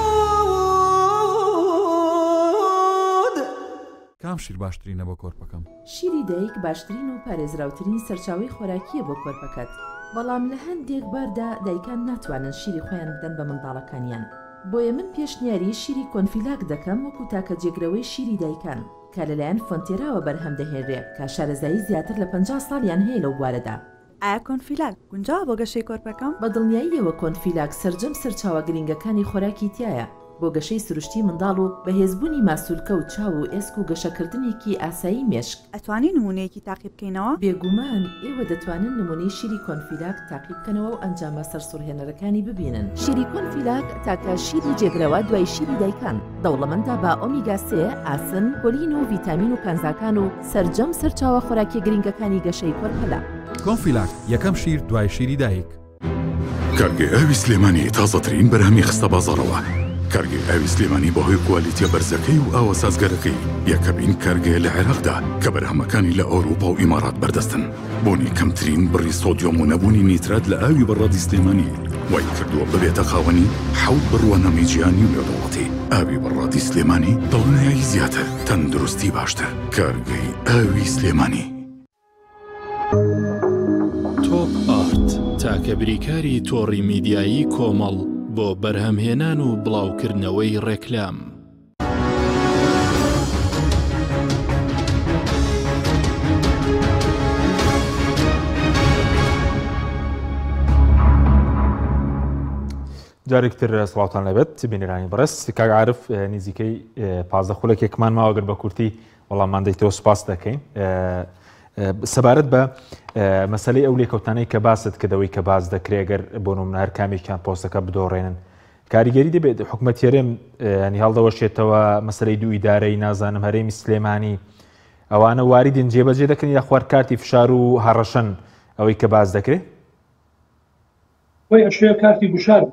کام شیر باشترینە بۆ کۆرپەکەم؟ شیری دایک باشترین و پارێزراوترین سەرچاوەی خۆراکییە بۆ کۆرپەکەت، بەڵام لە هەندێک باردا دایکان ناتوانن شیری خۆیان بدەن بە منداڵەکانیان، بۆیە من پێشنیاری شیری کۆنفیلاک دەکەم وەکو تاکە جێگرەوەی شیری دایکان کە لەلایەن فۆنتێراوە بەرهەم دەهێنرێ کە شارەزایی زیاتر لە 50 ساڵیان هەیە لەو بوارەدا. ئایا کۆنفیلاک گونجاوە بۆ گەشەی کۆرپەکەم؟ بە دڵنیاییەوە کۆنفیلاک سەرجەم سەرچاوە گرنگەکانی خۆراکی تیایە بۆ گەشەی سروشتی منداڵ و بەهێزبوونی ماسولکە و چاو و ئێسک و گەشەکردنێکی ئاسایی مێشک. ئەتوانی نموونەیەکی تاقی بکەینەوە؟ بێگومان ئێوە دەتوانن نموونەی شیری کۆنفیلاک تاقی بکەنەوە و ئەنجامە سەرسوڕهێنەرەکانی ببینن. شیری کۆنفیلاک تاکە شیری جێگرەوە دوای شیری دایکان، دەوڵەمەندە بە ئۆمیگا سێ، ئاسن، کۆلین و ڤیتامین و کانزاکان و سەرجەم سەرچاوە خۆراکیە گرنگەکانی گەشەی کۆرپەلە. کۆنفیلاک، یەکەم شیر دوای شیری دایک. کارگەی ئاوی سلێمانی تازەترین بەرهەمی خستە بازاڕەوە. کارگەی ئاوی سلێمانی بەهۆی کوالیتیە بەرزەکەی و ئاوە سازگەرەکەی یەکەمین کارگەیە لە عێراقدا کە بەرهەمەکانی لە ئەوروپا و ئیمارات بەردەستن. بوونی کەمترین بڕی سۆدیۆم و نەبوونی نیترات لە ئاوی بەڕادی سلێمانی وای کردووە ببێتە خاوەنی حەوت بڕوانامەی جیهانی و نێودەوڵەتی. ئاوی بەڕادی سلێمانی دڵنیایی زیاتر، تەندروستی باشتر. کارگەی ئاوی سلێمانی. تۆپ ئارت. تاکە بریکاری تۆڕی میدیایی کۆمەڵ بۆ بەرهەمهێنان و بڵاوکردنەوەی ڕێکلام. جارێک تر سڵاوتان لەبێت بینەرانی بەڕێز کاک عارف نزیکەی 15 خولەکێکمان ماوە گەر بە کورتی وەڵاممان دەیتەوە سوپاس دەکەین سەبارەت بە مەسلەی ئەو لێکەوتانەی کە باست کردەوەی کە باز دەکرێت گەر بۆ نمونە هەر کامێکیان پۆستەکە بدۆڕێنن کاریگەری دەبێت حکومەت هەرێم ینی هەڵدەوەشێتەوە مەسلەی دوو ئیدارەی نازانم هەرێمی سلێمانی ئەوانە واریدن جێبەجێ دەکەن یاخوار کارتی فشار و هەڕەشەن ئەوەی کە باس دەکرێت خۆی ئەشێ کارتی گوشار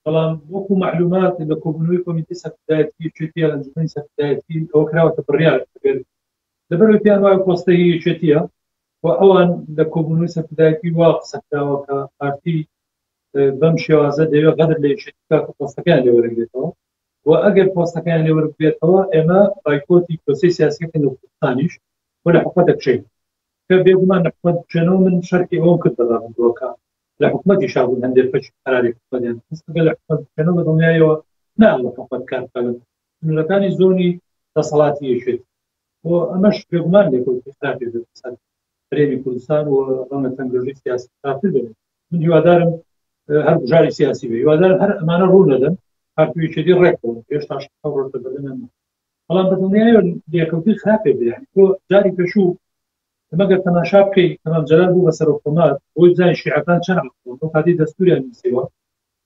بەڵام وەکو مەعلومات لە کۆبوونەوەی کۆمیتەی سەرکردایەتی یەکێتی یان ئەنجومەنی سەرکردایەتی ئەوە کراوەتە بڕیار ئەگەر لەبەرئەوەی پێیان وایە پۆستە هی یەکێتیە و ئەوان لە کۆبوونەوەی سەرکردایەتی وا قسە کراوە کە پارتی بەم شێوازە دەیەوێت غەدر لە یەکێتی بکات و پۆستەکەیان لێ وەرەگرێتەوە و ئەگەر پۆستەکەیان لێ وەربگرێتەوە ئێمە بایکۆتی پرۆسەی سیاسیەکەین لە کوردستانیش و لە حکومەت دەکشێین کە بێگومان لە حکومەت بکشێنەوە من شەرحی ئەوەم کرد بە ڕابردووە کە لە حکومەتی شابوون هەندێک پەچ قەراری حکومەتیان خست ئەگەر لە حکومەت بکشێنەوە بە دڵنیایەوە ناڵێ حکومەت کار بکات لە سنوورەکانی زۆنی دەسەڵاتی یەکێتی بۆ ئەمەش بێگومان لێکەوتەی خراپی دەبێت لەسەر هەرێمی کوردستان و ڕەنگە تەنگەژەی سیاسی خراپتر بێت من هیوادارم هەر بژاری سیاسی بێ هیوادارم هەر ئەمانە ڕوو نەدەن پارتی و یەکێتی ڕێککەون هێشتاش ئەو ڕۆژ لە بەردەمیان بەڵام بە دڵنیایەوە لێکەوتەی خراپێ بێ یعنی تۆ جاری پێشوو مەگەر تەماشا بکەی تەمام جەلال بوو بە سەرۆک کۆمار بۆی بزانین شیعەکان چەند عەقڵن ئەو کاتەی دەستوریان نووسیوە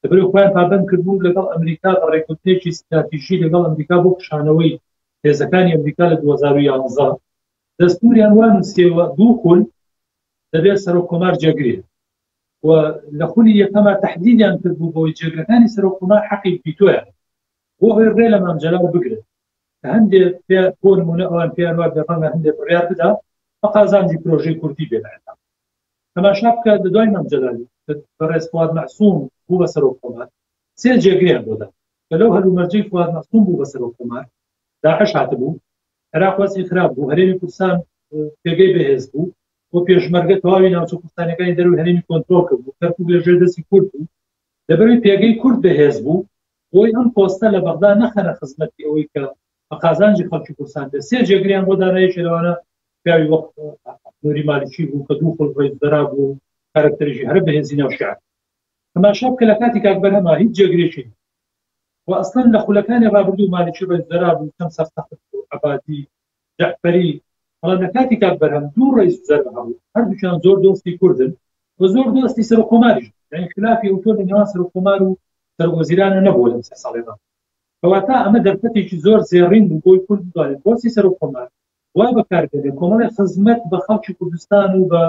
لەبەر خۆیان پابەند کردبوو لەگەڵ ئەمریکا بە ڕێککەوتنێکی ستراتیژی لەگەڵ ئەمریکا بۆ کشانەوەی هێزەکانی ئەمریکا لە 2011 دەستوریان وا نووسیوە دوو خول دەبێت سەرۆک کۆمار جێگرێ و لە خولی یەکەما تهدیدیان کردبوو بەوەی جێگرەکانی سەرۆک کۆمار حەقی ڤیتۆیان بۆ ئەوەی ڕێ لە مام جەلال بگرن کە هەندێ پێ بۆ نمونە ئەوان پێیان وابێ ڕەنگە هەندێ بڕیار بدا بە قازانجی پرۆژەی کوردی بێ لە عێراق. تەماشا بکە لە دوای مام جەلالی کە بەڕێز فواد مەعسوم بوو بە سەرۆک کۆمار سێ جێگریان بۆ دا کە لەو هەلومەرجەی فواد مەعسوم بوو بە سەرۆک کۆمار داعش هاتبوو عێراق وەزعی خراپ بوو هەرێمی کوردستان پێگەی بەهێز بوو و پێشمەرگە تەواوی ناوچە کوردستانەکانی دەرەوەی هەرێمی کۆنترۆڵ کرد بوو کەرکوک لەژێر دەستی کورد بوو لەبەرەوەی پێگەی کورد بەهێز بوو بۆی ئەم پۆستە لە بەغدا نەخەنە خزمەتی ئەوەی کە بە قازانجی خەڵکی کوردستان بێت سێ جێگریان بۆ دانا یەکێ لەوانە پیاوی وەک نوری مالکی بوو کە دوو خوڵ ڕێز دەرا بوو کارەکتەرێکی هەرە بەهێزی ناو شیعە تەماشا بکە لە کاتی کاک بەرهەما هیچ جێگرێکی و ئەسڵەن لە خولەکانی ڕابردوو مالکی ڕێز دەرا بوو چەند سەرسەخت بوو عەبادی جەعفەری بەڵام لە کاتی کاک بەرهەم دوو ڕئیس وزەرا هەبوو هەردووکیان زۆر دۆستی کوردن و زۆر دۆستی سەرۆک کۆماریش یعنی خلافی ئەوتۆ لە نێوان سەرۆک کۆمار و سەرۆک وەزیرانە نەبووە لەم سێ ساڵی ڕابردوو کەواتە ئەمە دەرفەتێکی زۆر زێڕین بوو بۆی کورد بتوانێت پۆستی سەرۆک کۆمار وا بەکاربێنێت کۆمەڵی خزمەت بە خەڵکی کوردستان و بە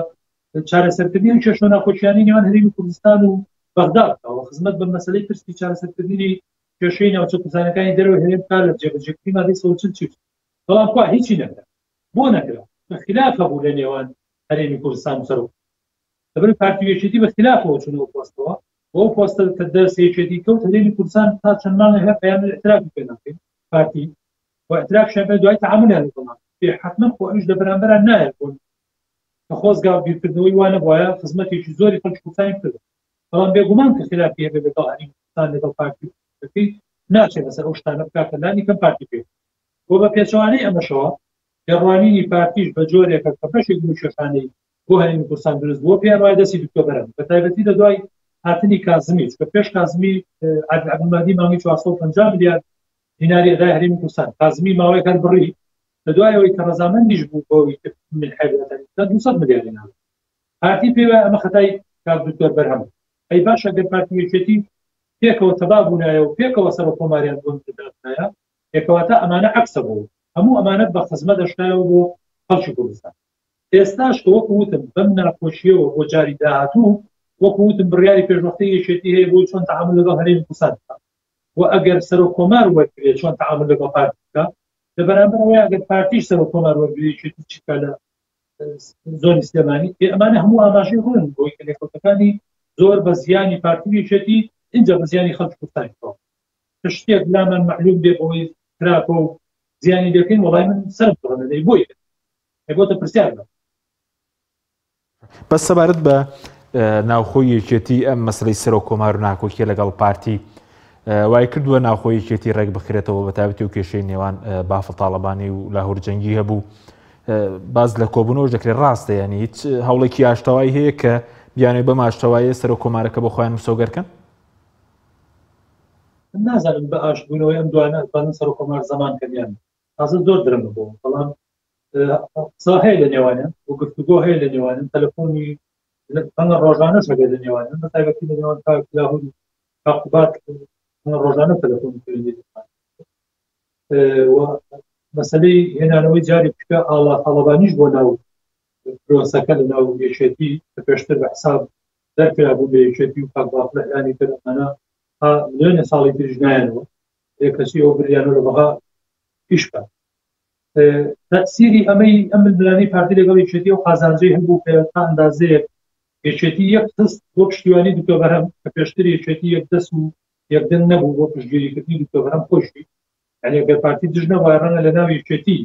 چارەسەرکردنی ئەو کێشە و ناکۆکیانەی نێوان هەرێمی کوردستان و بەغدا بکا و خزمەت بە مەسەلەی پرسی چارەسەرکردنی کێشەی ناوچە کوردستانەکانی دەرەوەی هەرێم بکا لە جێبەجێکردنی مادەی 140 چی بەڵام خوا هیچی نەکرا بۆ نەکرا کە خلاف هەبوو لە نێوان هەرێمی کوردستان و سەرۆک لەبەر پارتی و یەکێتی بە خلافەوە چوون ئەو پۆستەوە و ئەو پۆستە کە دەست یەکێتی کەوت هەرێمی کوردستان تا چەند مانگێک هەر پەیامی اعترافی پێ ناکەین پارتی و اعترافشیان پێ دوای تەعاملیان لەگەڵ ناکەن پێ حتمما خۆ ئەویش لە بەرامبەران نایەت بۆ کە خۆزگا بیرکردنەوەی وا نەبوایە خزمەتێکی زۆری خەڵکی کوردستانی کرد بەڵام بێگومان کە خلافی هەبێت لەگەڵ هەرێمی کوردستان لەگەڵ پارتی ناچێت لەسەر ئەو شتانە بکات کە لانی کەم پارتی پێ و بە پێچەوانەی ئەمەشەوە تێڕوانینی پارتیش بە جۆرێکە کە بەشێک لەو کێشانەی بۆ هەرێمی کوردستان دروست بووە پێیان وایە دەستی دکتۆر بەرهەم بە تایبەتی لە دوای هاتنی کازمی چونکە پێش کازمی عادل عەبدولمەهدی مانگی 450 ملیار دیناری ئەدای هەرێمی کوردستان کازمی ماوەیەک هەر بڕی لە دوای ئەوەی کە ڕەزامەندیش بوو بەوەی کە من حەیبەت 200 ملیاری ناوە پارتی پێی وایە ئەمە خەتای کاک دکتۆر بەرهەم ئەی باشە گەر پارتی و یەکێتی پێکەوە تەبا بوونایە و پێکەوە سەرۆک کۆماریان بۆ دابنایە کەواتە ئەمانە عەکسە بوو هەموو ئەمانە بە خزمە دەشتایەوە بۆ خەڵکی کوردستان ئێستاش کە وەکو وتم بەم ناخۆشیەوە بۆ جاری داهاتوو وەکو وتم بڕیاری پێشوەختەی یەکێتی هەیە بۆی چۆن تەعامل لەگەڵ هەرێمی کوردستان بکات و ئەگەر سەرۆک کۆمار وەرگرێت چۆن تەعامل لەگەڵ پارتی بکات لە بەرامبەر ئەوەی ئەگەر پارتیش سەرۆک کۆمار وەرگرێت یەکێتی چی بکات لە زۆنی سلێمانی ئەمانە هەموو ئاماژەی ڕوون بۆی کە لێکەوتەکانی زۆر بە زیانی پارتی و یەکێتی ئینجا بە زیانی خەڵکی کوردستانی تەواو کە شتێک لامان مەعلوم بێ بەوەی خراپە و زیانی دەکەین وەڵای من سەرم سوڕ دەی بۆی بۆتە پرسیار بەس سەبارەت بە ناوخۆی یەکێتی ئەم مەسلەی سەرۆک کۆمار و ناکۆکیە لەگەڵ پارتی وای کردووە ناوخۆی یەکێتی ڕێک بخرێتەوە بە تایبەتی و کێشەی نێوان بافڵ تاڵەبانی و لاهور جەنگی هەبوو باز لە کۆبوونەوەش دەکرێت ڕاستە یعنی هیچ هەوڵێکی ئاشتەوایی هەیە کە بیانوی بەم ئاشتەواییە سەرۆک کۆمارەکە بۆ خۆیان مسۆگەرکەن؟ من نازانم بە ئاشتبوونەوەی ئەم دوانە ئەتوانن سەرۆک کۆمار زەمان کەن یان تازە زۆر درەنگە بۆ بەڵام قسە هەیە لە نێوانیان و گفتوگۆ هەیە لە نێوانیان تەلەفۆنی ڕەنگە ڕۆژانەش هەبێت لە نێوانیان بە تایبەتی لە نێوان کاک لاهور و کاک قوباد ڕەنگە ڕۆژانە تەلەفۆنی پەیوەندی لە و مەسەلەی هێنانەوەی جارێک کە ئاڵا تاڵەبانیش بۆ ناو پرۆسەکە لە ناو یەکێتی کە پێشتر بە حساب دەرکرابوو لە یەکێتی و کاک بافڵ ئەلانی تر ئەمانە تا ملیۆنێ ساڵی تریش نایەنەوە کەچی ئەو بریانە لە بەغا ئیش بکات تەسیری ئەمەی ئەم ململانەی پارتی لەگەڵ یەکێتی و قازانجەی هەبوو کە تا ئەندازەیەک یەکێتی یەک خست بۆ پشتیوانی دکتۆر بەرهەم کە پێشتر یەکێتی یەک دەست و یەکدەنگ نەبوو بۆ پشتگیریکردنی دکتۆر بەرهەم خۆشی یعنی ئەگەر پارتی دژ نەبوایە ڕەنگە لە ناو یەکێتی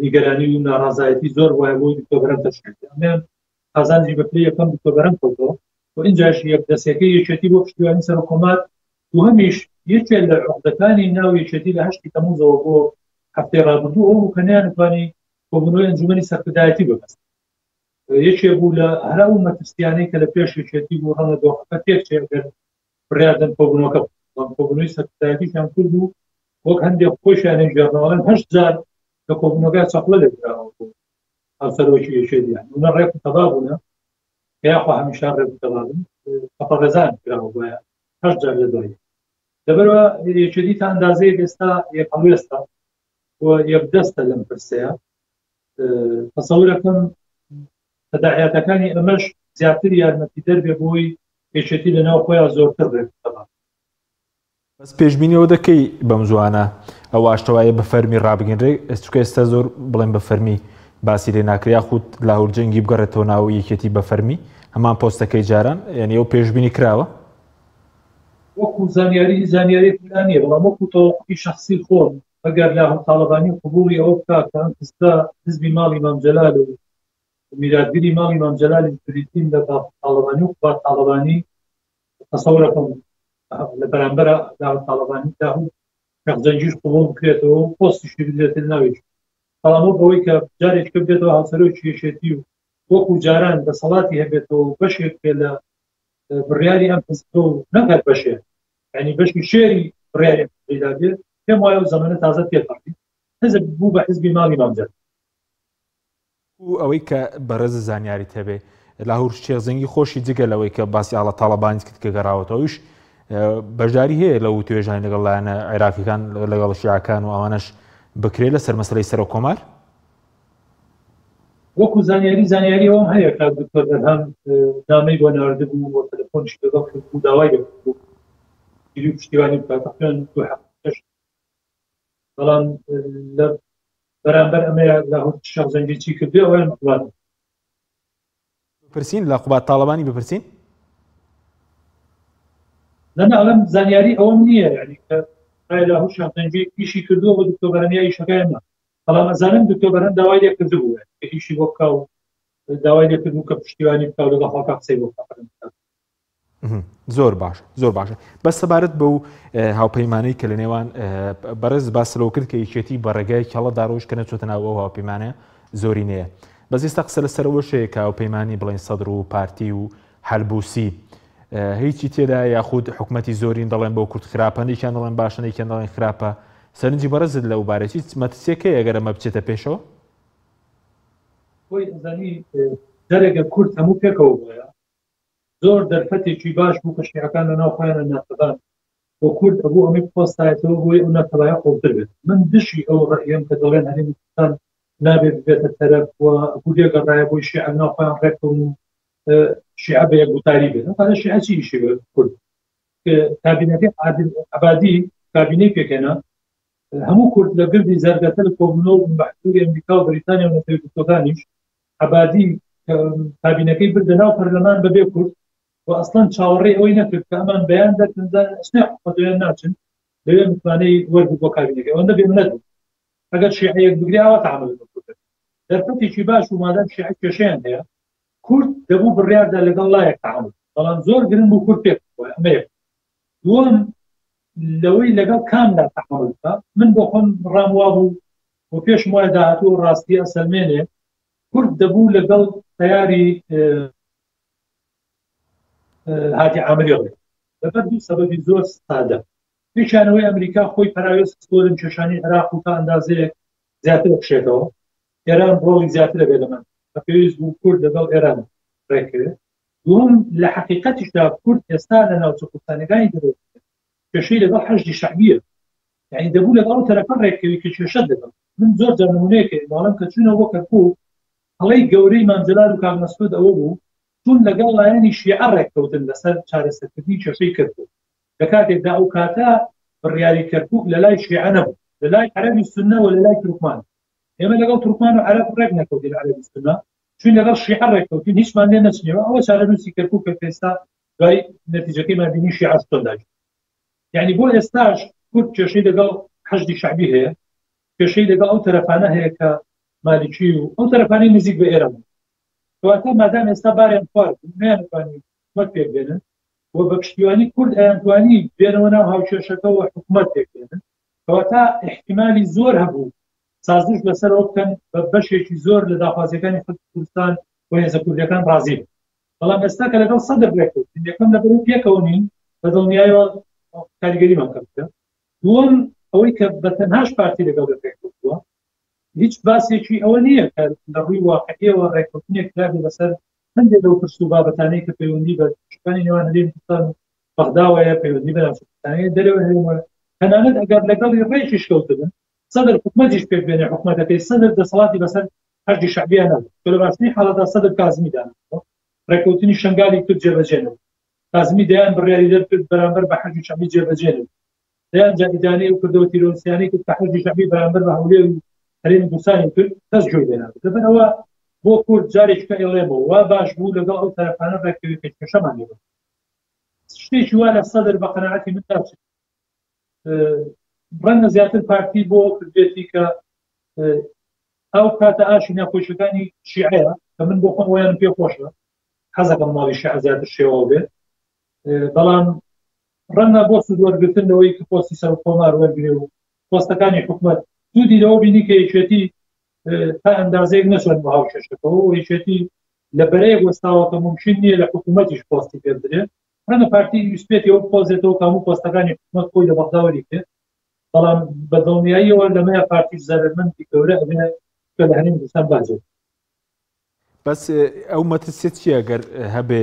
نیگەرانی و ناڕازایەتی زۆر وایە بۆی دکتۆر بەرهەم تەشکیل ئەمەیان قازانجی بە پلەی یەکەم دکتۆر بەرهەم کەوتەوە و ئینجاش یەک دەستەکەی یەکێتی بۆ پشتیوانی سەرۆک کۆمار دووهەمیش یەکێ لە عقدەکانی ناو یەکێتی لە هەشتی تەموزەوە بۆ هەفتەی ڕابردوو ئەو بوو کە نەیانتوانی کۆبوونەوەی ئەنجومەنی سەرکردایەتی ببەستن یەکێ بوو لە هەر ئەو مەترسیانەی کە لە پێش یەکێتی بوو ڕەنگە دۆخەکە تێکچێ ئەگەر بڕیاردەن کۆبوونەوەکە بەڵام کۆبوونەوەی سەرکردایەتیشیان کرد و وەک هەندێک خۆشیان گێڕنەوەڵێن هەشت جار لە کۆبوونەوەکە چەقڵە لێدراوە بۆ هاوسەرۆکی یەکێتیان و نە ڕێک و تەبا بوونە کە یاخوا هەمیشە ڕێک و تەبا بن چەقڵڕێزان کراوە گوایە هەشت جار لە دوای لەبەرەوە یەکێتی تا ئەندازەیەک ئێستا یەک هەڵوێستە و یەک دەستە لەم پرسەیە تەسەورەکەم تەداعیاتەکانی ئەمەش زیاتر یارمەتی دەربێ بۆی یەکێتی لە ناو خۆیان زۆرتر ڕێک بخەن. بەس پێشبینی ئەوە دەکەی بەم زووانە ئەو ئاشتەوایە بە فەرمی ڕابگەنرێ چونکە ئێستا زۆر بڵێن بە فەرمی باسی لێ ناکرێ یاخود لاهور جەنگی بگەڕێتەوە ناو یەکێتی بە فەرمی هەمان پۆستەکەی جاران یعنی ئەو پێشبینی کراوە؟ وەکو زانیاری هیچ زانیاریەکم لا نییە بەڵام وەکو تەوەقوعی شەخسی خۆم ئەگەر لاهور تاڵەبانی قبوڵی ئەوە بکا کە ئەم حزبە حزبی ماڵی مام جەلال و میراتگری ماڵی مام جەلالیش بریتین لە بافڵ تاڵەبانی و قوباد تاڵەبانی تەسەورەکەم لە بەرامبەرە لاهور تاڵەبانی لاهور شێخ جەنگیش قبوڵ بکرێتەوە و پۆستیشی بدرێتە ناوێکی بەڵام وەک ئەوەی کە جارێکی کە بێتەوە هاوسەرۆکی یەکێتی و وەکو جاران دەسەڵاتی هەبێتەوە و بەشێک بێ لە بڕیاری ئەم حزبە و نەک هەر بەشێک یعنی بەشی شێری بڕیاری ئەم حزبەیدا بێ پێم وایە ئەو زەمەنە تازە تێپەڕی حزب بوو بە حزبی ماڵی مام جەلال. و ئەوەی کە بەڕێزت زانیاریت هەبێ لاهور شێخ زەنگی خۆشی جگە لەوەی کە باسی ئاڵا تاڵەبانیت کرد کە گەڕاوەتەوە ئەویش بەشداری هەیە لە وتوێژانی لەگەڵ لایەنە عێراقیەکان لەگەڵ شیعەکان و ئەوانەش بکرێت لەسەر مەسەلەی سەرۆک کۆمار؟ وەکو زانیاری زانیاری ئەوم هەیە کاک دکتۆر بەرهەم نامەی بۆ ناردبوو و تەلەفۆنیشی لەگەڵ کردبوو داوای لێکردبوو پشتگیری و پشتیوانی بکات تەقریبا دوو هەفتەش بەڵام لە بەرامبەر ئەمەیە لاهور شێخ زەنگی چی کردوێ ئەویان قوباد بپرسین لە قوباد تاڵەبانی بپرسین نە نا ئەڵێم زانیاری ئەوەم نییە یعنی کە ئایا لاهور شێخ زەنگی ئیشی کردووە بۆ دکتۆر بەرهەم یا ئیشەکەیان نا بەڵام ئەزانم دکتۆر بەرهەم داوای لێ کردبوو کە ئیشی بۆ بکا و داوای لێ کردبوو کە پشتیوانی بکا و لەگەڵ خەڵکا قسەی بۆ بکا. زۆر باش زۆر باشە بەس سەبارەت بەو هاوپەیمانەی کە لە نێوان بەڕێز باس لەوە کرد کە یەکێتی بە ڕێگای کەڵە داڕۆژ کە نەچۆتە ناو ئەو هاوپەیمانە زۆری نەیە بەس ئێستا قسە لەسەرەوەش هەیە کە هاوپەیمانی بڵێن سەدر و پارتی و حەلبوسی هیچی تێدا یاخود حکومەتی زۆرین دەڵێن بۆ کورد خراپە نێکیان دەڵێن باشە نێکیان دەڵێن خراپە سەرنجی بەڕێزت لەو بارەی چی مەترسیەکەی ئەگەر ئەمە بچێتە پێشەوە؟ خۆی ئەزانی جارێکە کورد هەموو پێکەوە بۆیە زۆر دەرفەتێکی باش بوو کە شیعەکان لە ناو خۆیانە ناتەبان و کورد ئەبوو ئەمەی بخواستایەتەوە بۆی ئەو ناتەبایە قوڵتر بێت. من دژی ئەو ڕەئیەم کە دەڵێن هەرێمی کوردستان نابێت ببێتە تەرەف و ئەبوو لێگەڕایە بۆی شیعە لە ناو خۆیان ڕێککەون و شیعە بە یەک گوتاری بێت. ئەو کاتە شیعە چی ئیشی بە کورد؟ کابینەکەی عادل عەبادی کابینەی پێکهێنا هەموو کورد لە گردی زەرگەتە لە کۆبوونەوە بوون بە حزوری ئەمریکا و بەریتانیا و نەتەوە یەکگرتووەکانیش عەبادی کابینەکەی بردە ناو پەرلەمان بەبێ کورد و ئەسڵەن چاوەڕێی ئەوەی نەکرد کە ئەمان بەیان دەرکەن بزانن ئەچنە حکومەتەوە یان ناچن لەوێ متمانەی وەرگرت بۆ کابینەکەی ئەوەندە بێمنەت بوو ئەگەر شیعەیەک بگرێ ئاوا تەعامل لەگەڵ کورد دەکرد دەرفەتێکی باش و مادام شیعە کێشەیان هەیە. کورد دەبوو بڕیاردا لەگەڵ لایەک تەعامول، بەڵام زۆر گرنگ بوو کورد پێک بووە. ئەمە یەک. دووەم لەوەی لەگەڵ کامدا تەعامول بکا، من بۆ خۆم ڕام وابوو و پێشم وایە داهاتوو ڕاستی ئەسەلمێنێ، کورد دەبوو لەگەڵ تەیاری هادی عامری ڕێ لەبەر دوو سەبەبی زۆر سادە. یەکیانەوەی ئەمریکا خۆی پەراوێز خستووە لەم کێشانەی عێراق و تا ئەندازەیەک زیاتر بکشێتەوە، ئێران ڕۆڵی زیاتر هەبێت لە مەنتیقە، پێویست بوو کورد لەگەڵ ئێران ڕێککەوێت. دووەم لە حەقیقەتیشدا کورد ئێستا لە ناوچە کوردستانیەکانی دەرەوە کێشەی لەگەڵ حەشدی شەعبیە، یعنی دەبوو لەگەڵ ئەو تەرەفە ڕێککەوی کە کێشەت لەگەڵ. من زۆر جار نمونەیەک هەیە، کە چوونەوە بۆ کەرکووک هەڵەی گەورەی مام جەلال و کاک مەسعود ئەوە بوو چوون لەگەڵ لایەنی شیعە ڕێککەوتن لەسەر چارەسەرکردنی کێشەی کەرکووک، لە کاتێکدا ئەو کاتە بڕیاری کەرکووک لە لای شیعە نەبوو، لە لای عەرەبی سوننە و لە لای تورکمان. ئێمە لەگەڵ تورکمان و عەرەب ڕێک نەکەوتین، عەرەبی سوننە چوین لەگەڵ شیعە ڕێککەوتین، هیچمان لێ نەچنیەوە. ئەوە چارەنووسی کەرکووکە کە ئێستا دوای نەتیجەکەیمان بینی شیعە چۆن داگیر. یعنی بۆ ئێستاش کورد کێشەی لەگەڵ حەشدی شەعبی هەیە، کێشەی لەگەڵ ئەو تەرەفانە هەیە کە مالکی و ئەو تەرەفانەی نزیک بە ئێران. کەواتە مادام ئێستا باریان خوارد نەیانتوانی حکومەت پێک بێنن و بە پشتیوانی کورد ئەیانتوانی بێنەوە ناو هاوکێشەکە و حکومەت پێک بێنن، کەواتە ئیحتیمالی زۆر هەبوو سازش لەسەرەوە بکەن بە بەشێکی زۆر لە داخوازیەکانی خەڵکی کوردستان و هێزە کوردیەکان ڕازی بن. بەڵام ئێستا کە لەگەڵ سەدر ڕێککەوتین، یەکەم لەبەرەوەی پێکەوە نین بە دڵنیایەوە کاریگەریمان کەمترە. دووەم ئەوەی کە بە تەنهاش پارتی لەگەڵ ڕێککەوتووە، هیچ باسێکی ئەوە نییە کە لە ڕووی واقعیەوە ڕێککەوتنێک کرابێ لەسەر هەندێک لەو پرس و بابەتانەی کە پەیوەندی بە کێشەکانی نێوان هەرێمی کوردستان و بەغداوەیە، پەیوەندی بە ناوچە کوردستانییە دەرەوە هەرێمەوە. تەنانەت ئەگەر لەگەڵی ڕێکیش کەوتبن، سەدر حکومەتیش پێک بێنێ، حکومەتەکەی سەدر دەسەڵاتی بەسەر حەشدی شەعبیە نەبوو. کە لە باشترین حاڵەتدا سەدر کازمی داناوە، ڕێککەوتنی شەنگالی کرد جێبەجێ نەبوو. کازمی دەیان بڕیاری دەرکرد بەرامبەر بە حەشدی شەعبی جێبەجێ نەبوو. دەیان جار ئیدانەی ئەو کردەوە تیرۆریستیانەی کرد کە حەشدی شەعبی بەرامبەر بە هەولێر و هەرێمی کوردستانی کرد، کەس گوێی لێ نابێت. لەبەرئەوە بۆ کورد جارێکی کە ئەیڵێمەوە وا باش بوو لەگەڵ ئەو تەرەفانە ڕێککەوێت کە کێشەمان لێ بکەن. شتێکی وا لە سەدر بە قەناعەتی من ناچێت. ڕەنگە زیاتر پارتی بۆ کردێتی کە ئەو کاتە ئاشی ناخۆشەکانی شیعەیە کە من بۆ خۆم ویان پێ خۆشە، حەزەکەم ماڵی شیعە زیاتر شێواو بێت، بەڵام ڕەنگە بۆ سوود وەرگرتن لەوەی کە پۆستی سەرۆک کۆمار وەرگێ و پۆستەکانی حکومەت سوودی لەوە بینی کە یەکێتی تا ئەندازەیەک نەچۆن بۆ هاوکێشەکەەوە و یەکێتی لە بەرەیەک وەستاوە کە ممکن نییە لە حکوومەتیش پۆستی پێ بدرێت. ڕەنگە پارتی ویستێتی ئەو بقۆزێتەوە کە هەموو پۆستەکانی حکوومەت خۆی لە بەغدا وەریگرێت، بەڵام بە دڵنیاییەوە لەمەیە پارتی زەرەرمەندی گەورە ئەبێ کە لە هەرێمی کوردستان باجێت. بەس ئەو مەترسیە چییە گەر هەبێ،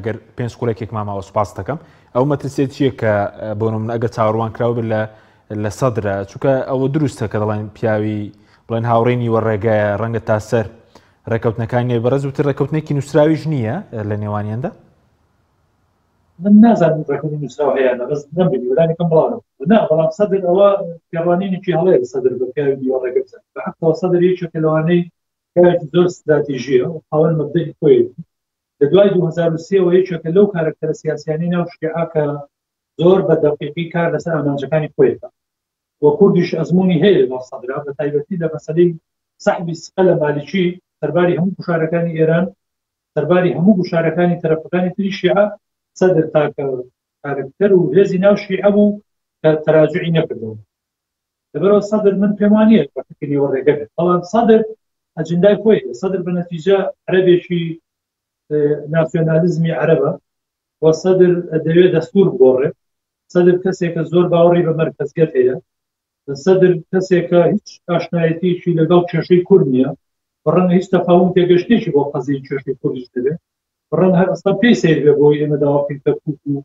گەر پێنج خولەکێک ماماوە سوپاس دەکەم، ئەو مەترسیە چییە کە بۆ من ئەگەر چاوەڕوان کراو بێت لە سەدرە، چونکە ئەوە دروستە کە دەڵێن پیاوی بڵێن هاوڕێی نیوە ڕێگایە، ڕەنگە تا سەر ڕێکەوتنەکان نیە، بەڕێز وتر ڕێکەوتنێکی نووسراویش نییە لە نێوانیاندا؟ من نازانم ڕێکەوتنی نووسراو هەیە نە، بەس نەمبینی وەلانی کەم بڵاو نەبوو. نا، بەڵام سەدر ئەوە تێڕوانینێکی هەڵەیە سەدر بە پیاوی نیوە ڕێگە بزانێت. بە حەقەوە سەدر یەکێکە لەوانەی پیاوێکی زۆر ستراتیژیە و خاوەن مەبدەئی خۆیەتی. لە دوای 2003 وە یەکێکە لەو کارەکتەرە سیاسیانەی ناو شیعە کە زۆر بە دەقیقی کار لەسەر ئامانجەکانی خۆی دەکات و کوردیش ئەزموونی هەیە لەگەڵ سەدرا، بە تایبەتی لە مەسەلەی سەحبی سقە لە مالکی، سەرباری هەموو گوشارەکانی ئێران، سەرباری هەموو گوشارەکانی تەرەفەکانی تری شیعە، سەدر تاکە کارەکتەر و هێزی ناو شیعە بوو کە تەراجوعی نەکردەوە. لەبەرەوە سەدر من پێم وانییە بە فکری ئەوە ڕێگە بێت، بەڵام سەدر ئەجندای خۆی هەیە. سەدر بە نەتیجە عەرەبێکی ناسیۆنالیزمی عەرەبە و سەدر دەوێت دەستور بگۆڕێ. سەدر کەسێکە زۆر باوەڕی بە مەرکەزیەت هەیە. سەدر کەسێکە هیچ ئاشنایەتیەکی لەگەڵ کێشەی کورد نییە، ڕەنگە هیچ تەفاوم تێگەشتێکی بۆ قەزیەی کێشەی کوردیش نەبێ، ڕەنگە هەر ئەسڵەن پێی سەیر بێ بۆی ئێمە داوا بکەین کەرکوک و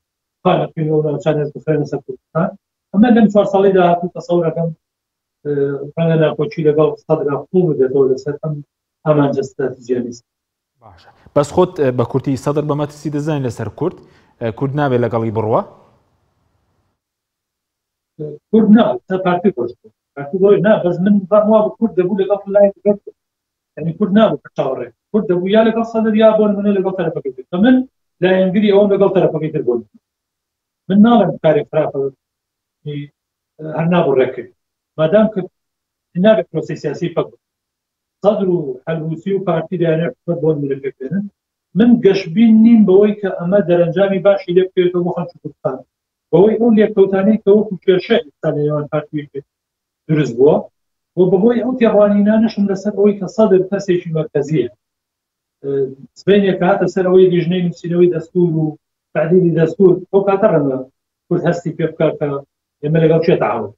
خانەقین و ناوچانەش بخرێنە سەر کوردستان. ئەمە لەم چوار ساڵی داهاتوو تەسەورەکەم ڕەنگە ناکۆکی لەگەڵ سەدرا قووڵ ببێتەوە لەسەر ئەم ئامانجە ستراتیژیانەی. باشە بەس خۆت بە کورتی سەدر بە مەترسی دەزانین لەسەر کورد، کورد نابێت لەگەڵی بڕوا؟ کورد نا، تا پارتی ڕۆشت پارتی ڕۆی نا، بەس من ڕام وابوو کورد دەبوو لەگەڵ لای لەگەڵ، یعنی کورد نابوو کە چاوەڕێ کورد دەبوو یا لەگەڵ سەدر یا بۆ نمونە لەگەڵ تەرەفەکەی تر، کە من لایەنگری ئەوم لەگەڵ تەرەفەکەی تر بۆ من ناڵێم کارێک خراپە هەر نابوو ڕێککرد، مادام کە نابێت پرۆسەی سیاسی پەک بخات. سەدر و حەلبوسی و پارتی دەیانەوێت حکومەت بۆ نمونە پێک بێنن. من گەشبین نیم بەوەی کە ئەمە دەرەنجامی باشی لێ بکەوێتەوە بۆ خەڵکی کوردستان بەوەی ئەو لێکەوتانەی کە وەکو کێشە ئێستا لە نێوان پارتی و یەکێتی دروست بووە و بەهۆی ئەو تێڕوانینانەشم لەسەر ئەوەی کە سەدر کەسێکی مەرکەزیە سبەینێ کە هاتە سەر ئەوەی لیژنەی نووسینەوەی دەستور و تعدیلی دەستور ئەو کاتە ڕەنگە کورد هەستی پێ بکات کە ئێمە لەگەڵ کێ تەعاون.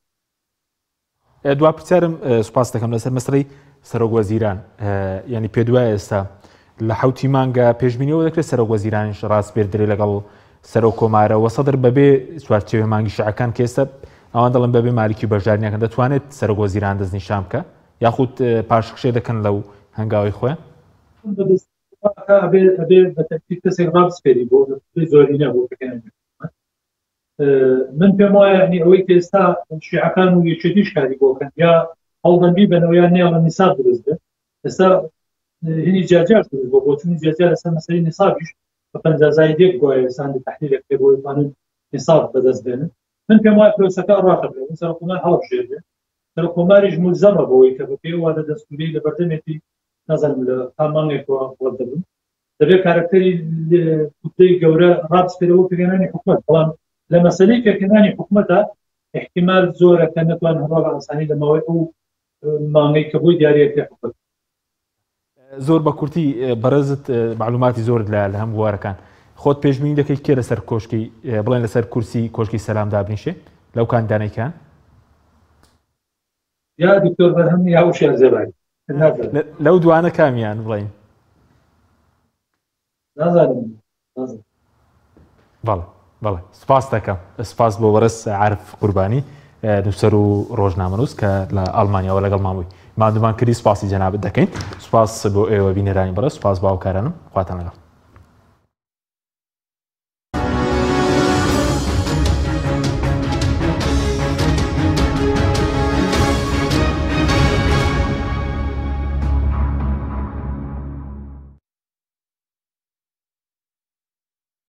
دوا پرسیارم سوپاس دەکەم لەسەر مەسەلەی سەرۆک وەزیران یعنی پێ دوای ئێستا لە حوتی مانگە پێشبینیەوە دەکرێت سەرۆک وەزیرانیش ڕاست بێردرێ لەگەڵ سەرۆک کۆمارە وە سەدر بەبێ چوارچێوەی مانگی شعەکان کە ئێستا ئەوان دەڵێن بەبێ مالکی بەشدارنیەکەن دەتوانێت سەرۆک وەزیران دەستنیشان بکە یاخود پاشەکشێ دەکەن لەو هەنگاوی خۆیان؟ ئەبێ بە تەرتیب کەسێک ڕابسپێری بۆ زۆرینە بۆ پێکهێنانی حکومەت. من پێم وایە یعنی ئەوەی کە ئێستا شیعەکان و یەکێتیش کاری بۆ کەن یا هەوڵدەن بیبەنەوە یان نێڵن نیساب دروست بێت. ئێستا هینی جیاجیاش دروست بووە، بۆچوونی جیاجیا لەسەر مەسەلەی نیسابیش بە 50 زاید یەک گوایە ئێستا هەندێک تەحلیلێک هەیە بۆ بتوانن نیساب بەدەست بێنن. من پێم وایە پرۆسەکە ڕاتە بێ سەرۆک کۆمار هەڵبژێرێ، سەرۆک کۆماریش مولزەمە بەوەی کە بەپێی ئەو وادە دەستووریەی لە بەردەمێتی نازانم لە تا مانگێکەوە غەڵەت دەبم دەبێت کارەکتەری کوتلەی گەورە ڕابسپێرە بۆ پێکهێنانی حکومەت. بەڵام لە مەسەلەی پێکهێنانی حکومەتە احتیمال زۆرە کە نەتوان هەڕوا بە ئاسانی لە ماوەی ئەو مانگەی کە بۆی دیارەکرێ حکومەت. زۆر بە کورتی بەڕێزت معلوماتی زۆرت لە لە هەم بوارەکان خۆت پێشبینی دەکەی کێ لەسەر کۆشکی بڵێن لەسەر کورسی کۆشکی سەلام دابنیشێ لەو کاندانەی کان؟ یا دکتۆر بەرهەم یا وشیار زێباری لەو دوانە کامیان بڵین؟ نازانم بەڵێ بەڵێ سپاس دەکەم سپاس بۆ بەڕێز عارف قوربانی نووسەر و ڕۆژنامەنووس کە لە ئەڵمانیاوە لەگەڵ مامووی ماندومان کردی سپاسی جەنابت دەکەین سپاس بۆ ئێوە بینەرانی بەڕێز سپاس باوکارانم خواتان لەگەڵ.